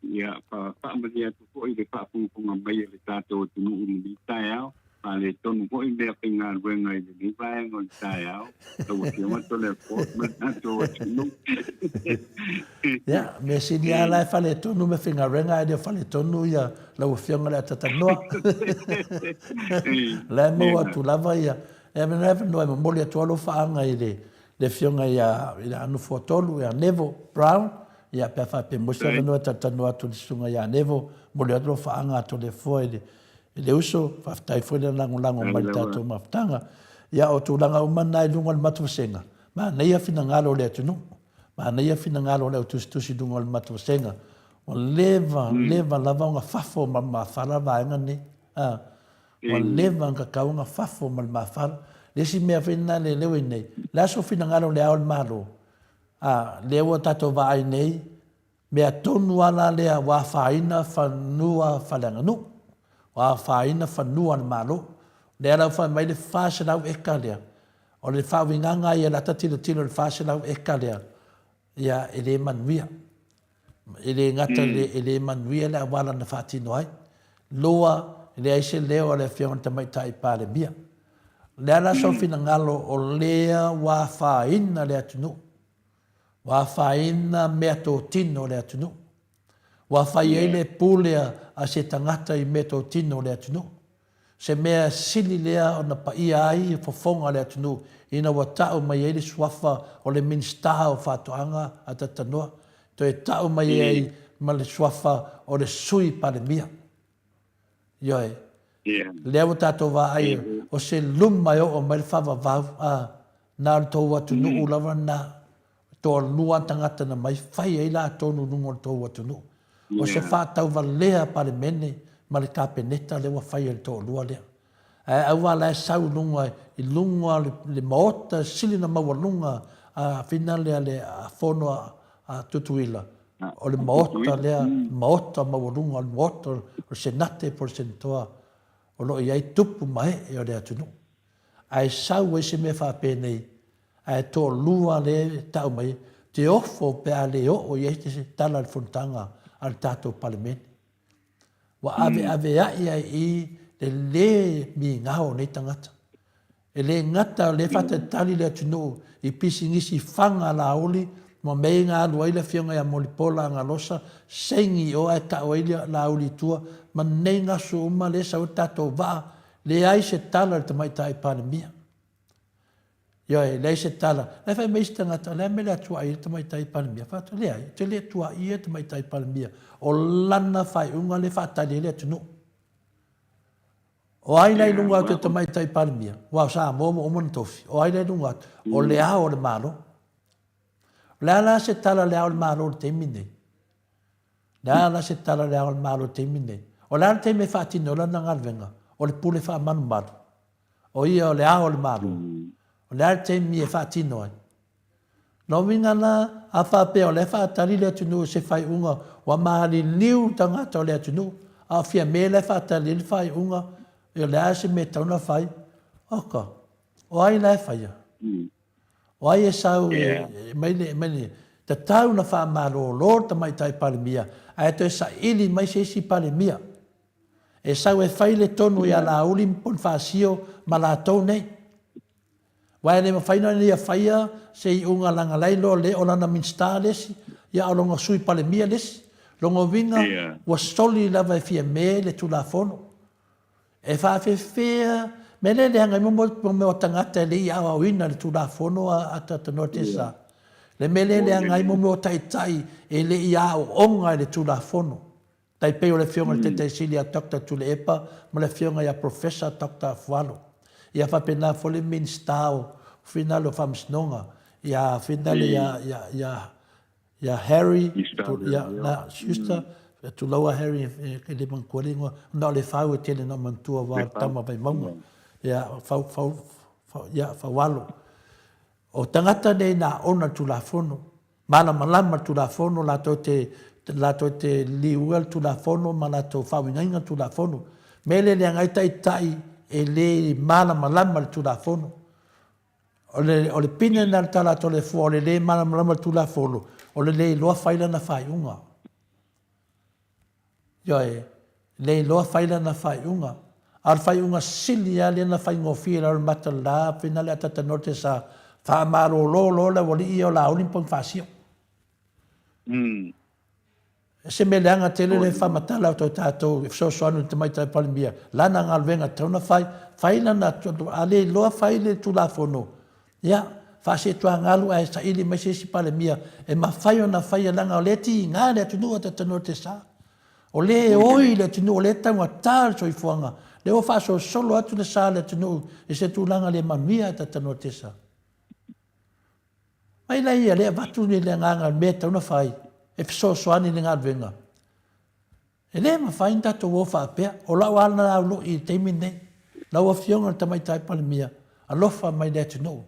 Ia, fa, faamalie atu foi i le faafogafoga mai a le tatou atunuu i lenei taeao, faaletonu foi meafaigaluega i lenei vaega o le taeao, lau Afioga Toleafoa ma le tatou atunuu. Ia, mea sili lava la e faaletonu meafaigaluega ae le o faaletonu ia lau Afioga i le Atatanoa. O la e maua atu lava ia, e avanoa avanoa e momoli atu lava alofaaga i le le Afioga ia i le Nofoatolu ia Neville Brown, ia pe a faapea maua se avanoa e talatalanoa atu i le Susuga ia Neville, momoli atu alofaaga a Toleafoa i le i le uso, faafetai foi le lagolago mai i le tatou mafutaga. Ia o tulaga uma na i luga o le matou vasega, manaia finagalo o le atunuu, manaia finagalo o le au tusitusi i luga o le matou vasega. Ua leva, leva lava ona fafo ma le mafala vaega nei. A, ua leva ona tatau ona fafo ma le mafala. Le isi mea foi lena le leo i nei, le a sou finagalo i le Ao o le Malo? A, lea ua tatou vaai nei, Mea tonu lava la lea ua afaina fanua faaleaganuu, ua afaina fanua a le Malo. O lea la ua fai mai le 400 eka lea, o le faauigaga ia o le a ta tilotilo i le 400 eka lea, ia e le manuia. E le gata i le e le manuia le auala na faatino ai. Lua, e leai se leo a le Afioga i le Tamaitai Palemia. O le a la sou finagalo o lea ua afaina le atunuu? Ua afaina meatotino o le atunuu. Ua fai ai le pule a se tagata i meatotino o le atunuu. Se mea sili lea ona paia ai fofoga o le atunuu ina ua ta'u mai ai le suafa o le Minisita o Faatoaga a Tatanoa, toe ta'u mai ai ma le suafa o le Sui Palemia. Ioe. Lea ua tatou vaai o se luma e oo mai le faavavau, a, na o le tou atunuu lava lena, toalua tagata na mai fai ai latou i luga o le tou atunuu. O se faatauvalea Palemene ma le Kapeneta lea ua fai e le toalua lea. Ae aua la e sau i luga i luga o le Maota sili ona maualuga a fina lea le fono a Tutuila, o le Maota lea, Maota maualuga, o le Maota o le Senate po o le Senetoa o lo o i ai tupu ma ee o le atunuu. Ae sau ai se mea faapenei, ae toalua lea e tau mai, te ofo pe a le oo i ai se tala i le fonotaga a le tatou Palemene. Ua aveaveai ai i i le lē migao o nei tagata. E le gata o lea e faatalitali le atunuu i pisinisi faga lauli ma mea ia na alu ai le afioga ia Molipola Agalosa saini i o ae tau ai lauli i tua ma nei gasu uma lea e sau ai le tatou vaa, leai se tala i le Tamaitai Palemia. Ioe, e leai se tala. La e fai mai isi tagata, o le a le mea o le a tuuai ai le Tamaitai Palemia? Fai atu, leai, ou te le tuuaia le Tamaitai Palemia. O lana faaiuga lea e faatali ai le atunuu. O ai la i luga atu o le Tamaitai Palemia? Aua o Samoa ua uma ona tofi. O ai la i luga atu? O Le Ao o le Malo. O le a la se tala a Le Ao o le Malo i le taimi lenei? O le a la se tala a Le Ao o le Malo i le taimi lenei? O le a le taimi e faatino ai lana galuega? O le pule faamalumalu. O ia o le Ao o le Malo. O le a le taimi e faatino ai? Lona uiga la, a faapea o la e faatali le atunuu i se faaiuga ua maliliu tagata o le atunuu, a o Fiame la e faatali ai le faaiuga, o le a se mea e tatau ona fai? Oka, o ai la e faia? O ai e sau e mai le, mai le, tatau ona faamalolo le Tamaitai Palemia ae toe saili mai se isi Palemia e sau e fai le tonu ia Laauli ma Ponifasio ma latou nei. Aua e le mafai ona ia faia se iuga lagalailo le o lana Minisita le isi, ia a o lona Sui Palemia le isi. Lona uiga, ua soli lava e Fiame le Tulafono. E faafefea mea lea e leaga ai mo mea o tagata e le i aoaoina le Tulafono a Tatanoa Tesa. Le mea lea e leaga ai mo mea o taitai e le i aooga i le Tulafono. Tai pei o le Afioga i le Taitai Sili ia Doctor Tuilaepa ma le Afioga ia Professor Doctor Afualo. Ia faapena foi le Minisita o Finale o Faamasinoga ia Finale ia ia ia ia Harry ia na Schuster tulou a Harry e le manatua le igoa ona o Lefau e tele ina manatua aua o le tama Vaimauga ia Fau Fau ia Faualo. O tagata nei na ona le Tulafono Malamalama le Tulafono, latou te, latou te liua le Tulafono ma latou faauigaina le Tulafono. Mea lea e leaga ai taitai e le malamalama i le Tulafono. O le, o le pine lena o le tala a Toleafoa, o le lē malamalama i le Tulafono, o le lē iloa fai lana faaiuga. Ioe, le iloa fai lana faaiuga. A o le faaiuga sili lava lea na faigofie i lalo o le mata o le la, pei na le ataata note sa faamalolo loa le aualii ia o Laauli ma Ponifasio. Se mea leaga tele le faamatala atu a tatou e fesoasoani i le Tamaitai Palemia, lana galuega e tatau ona fai, fai lana, a le iloa fai le Tulafono, ia, faasetuagalu ae saili mai se isi Palemia e mafai ona faia leaga o lea e tiga le atunuu a tatou te sa. O lea e oi le atunuu, o lea e taugata le soifuaga, lea ua faasolosolo atu le sa o le atunuu i se tulaga le manuia a tatou te sa. Mai laia lea avatu le agaga i le mea e tatau ona fai e fesoasoani i le galuega. E le mafai ona tatou o faapea. O lau lava lena aulo'i i le taimi lenei. Lau Afioga i le Tamaitai Palemia, alofa mai i le atunuu.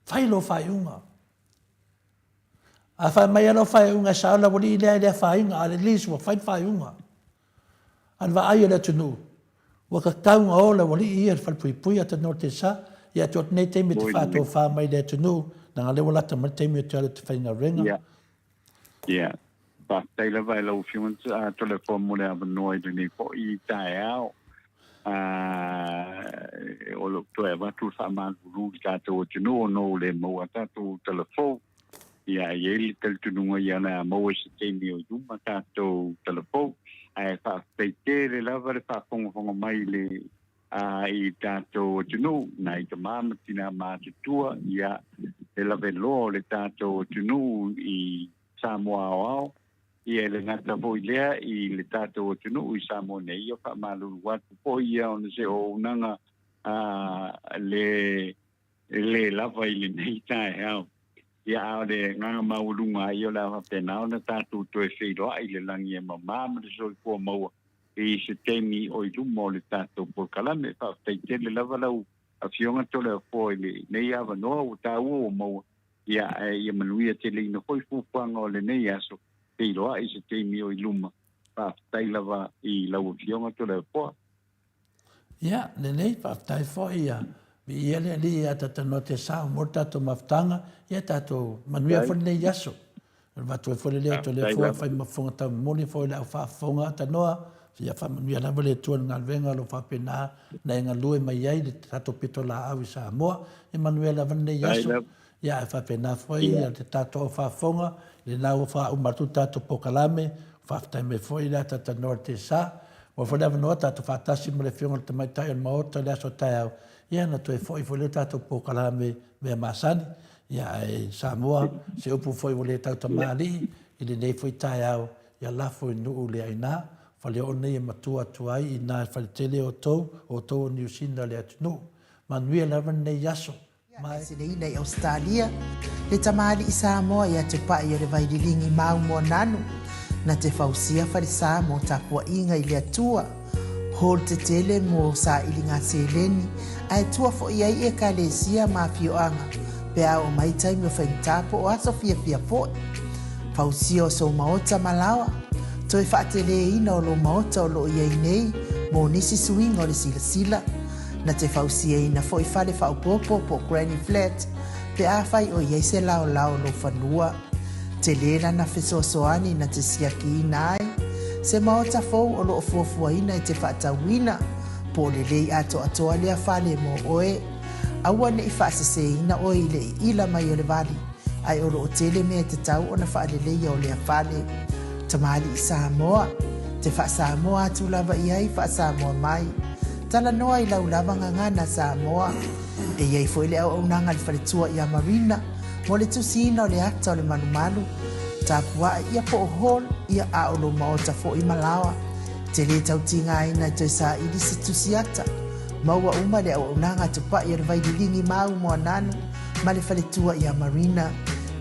Fai lou faaiuga. A fai mai lava lau faaiuga e sao le aualii lea e le afaina, at least ua fai le faaiuga. A o le vaai a le atunuu, ua tatau ona o le aualii ia i le falepuipui a Tanoa-te-sa, ia atu atu nei taimi e te faatofa mai i le atunuu, leaga o lea ua lata mai le taimi ou te alu ou te faigaluega. Ia. Ia. Faafetai lava i lau Afioga Toleafoa mo le avanoa i lenei foi taeao. O lo o toe avatu le faamalulu i le tatou atunuu ona ua le maua a tatou tala fou. Ia, e i ai le talitonuga ia o le a maua i se taimi o i luma tatou tala fou. Ae faafetai tele lava le faafogafoga mai i le i tatou atunuu, nai tama ma tina matutua, ia, le laveloa o le tatou atunuu i Samoa aoao, ia e le gata foi lea i le tatou atunuu i Samoa nei, ia faamalulu atu foi ia ona se auaunaga le le lava i lenei taeao. Ia, a o le agaga maualuga lava ia o le a faapena ona tatou toe feiloai i le lagi e mama ma le soifua maua i se taimi o i luma o le tatou polokalame. Faafetai tele lava lau Afioga Toleafoa i lenei avanoa ua taua ua maua, ia, ae ia manuia teleina foi fuafuaga o lenei aso, feiloai i se taimi o i luma. Faafetai lava i lau Afioga Toleafoa. Ia, lelei, faafetai foi, ia, viia le Alii ia tatou te sao mo le tatou mafutaga, ia tatou manuia foi lenei aso. O le avatu ai foi le leo o Toleafoa e fai ma fofoga taumomoli foi i le au faafofoga Tanoa, ia faamanuia lava le Atua i le galuega o lo o faapena ona e galue mai ai le tatou pitolaau i Samoa. Ia manuia lava lenei aso. Ia ae faapena foi le tatou au faafofoga, i lena ua faauma atu le tatou polokalame, faafetai mai foi le ata Tanoa i le Tesa. Ua foi le avanoa tatou faatasi ma le Afioga i le Tamaitai o le Maota i le aso taeao, ia ona toe foi foi lea o le tatou polokalame mea masani. Ia ae Samoa, se upu foi ua le tautamalii i lenei foi taeao, ia lafo i nuu le aina, faleoo nei e matua atu ai i na faletele o outou, o outou o Niu Sina le atunuu. Manuia lava lenei aso. Mai. Sileina i Ausetalia, le tamalii Samoa ia te pa'i o le Vaililigi mau Moananu, na te fausia falesa mo tapua'iga i le Atua, hall tetele mo sailiga seleni, ae tua fo'i ai Ekalesia ma afioaga pe a oo mai taimi o faigata po o aso fiafia fo'i. Fausia o sou maota ma laoa, toe fa'ateleina o lou maota o lo'o i ai nei mo nisi suiga o le silasila, Na te fausiaina foi fale faaopoopo po o granny flat pe afai o i ai se laolao o lou fanua. Tele lana fesoasoani na te siakiina ai se maota fou o lo o fuafuaina e te faatauina po o lelei atoatoa lea fale mo oe. Aua ne i faaseseina oe i le iila mai o le vali, ae o lo o tele mea e tatau ona faaleleia o lea fale. Tamalii Samoa, te faa-Samoa atu lava i ai faa-Samoa mai. Talanoa i lau lava gagana Samoa. E i ai foi le auaunaga a le faletua ia Marina mo le tusiina o le ata o le malumalu, tapua'i ia po o hall ia a o lou maota foi ma laoa. Te lē tau tigaina e toe saili se tusi ata. Maua uma le auaunaga a Tupa'i o le Vaililigi mau Moananu ma le faletua ia Marina.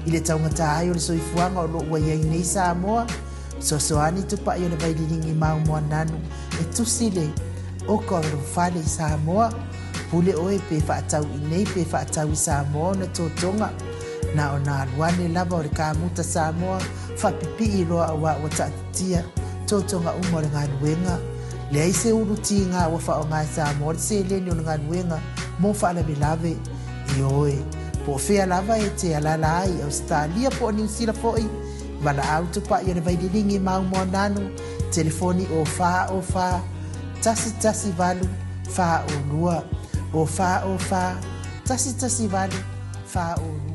I le taugata ai o le soifuaga o lo o ua i ai nei Samoa, Fesoasoani Tupa'i o le Vaililigi mau Moananu e tusi le oka o lou fale i Samoa. Pule oe pe faatau i nei pe faatau i Samoa ona totoga. Na ona alu ane lava o le kamuta Samoa faapipii loa auā ua taatitia totoga uma o le galuega. Leai se ulu tiga ua faaaoga e Samoa le seleni o le galuega mo faalavelave. Ioe. Po o fea lava e te alaala ai i Ausetalia po o Niu Sila foi, valaau tupai o le Vaililiga i Maumauananu, telefoni o 4 O 4 1 1 8 4 O 2, o 4 O 4 1 1 8 4 O 2.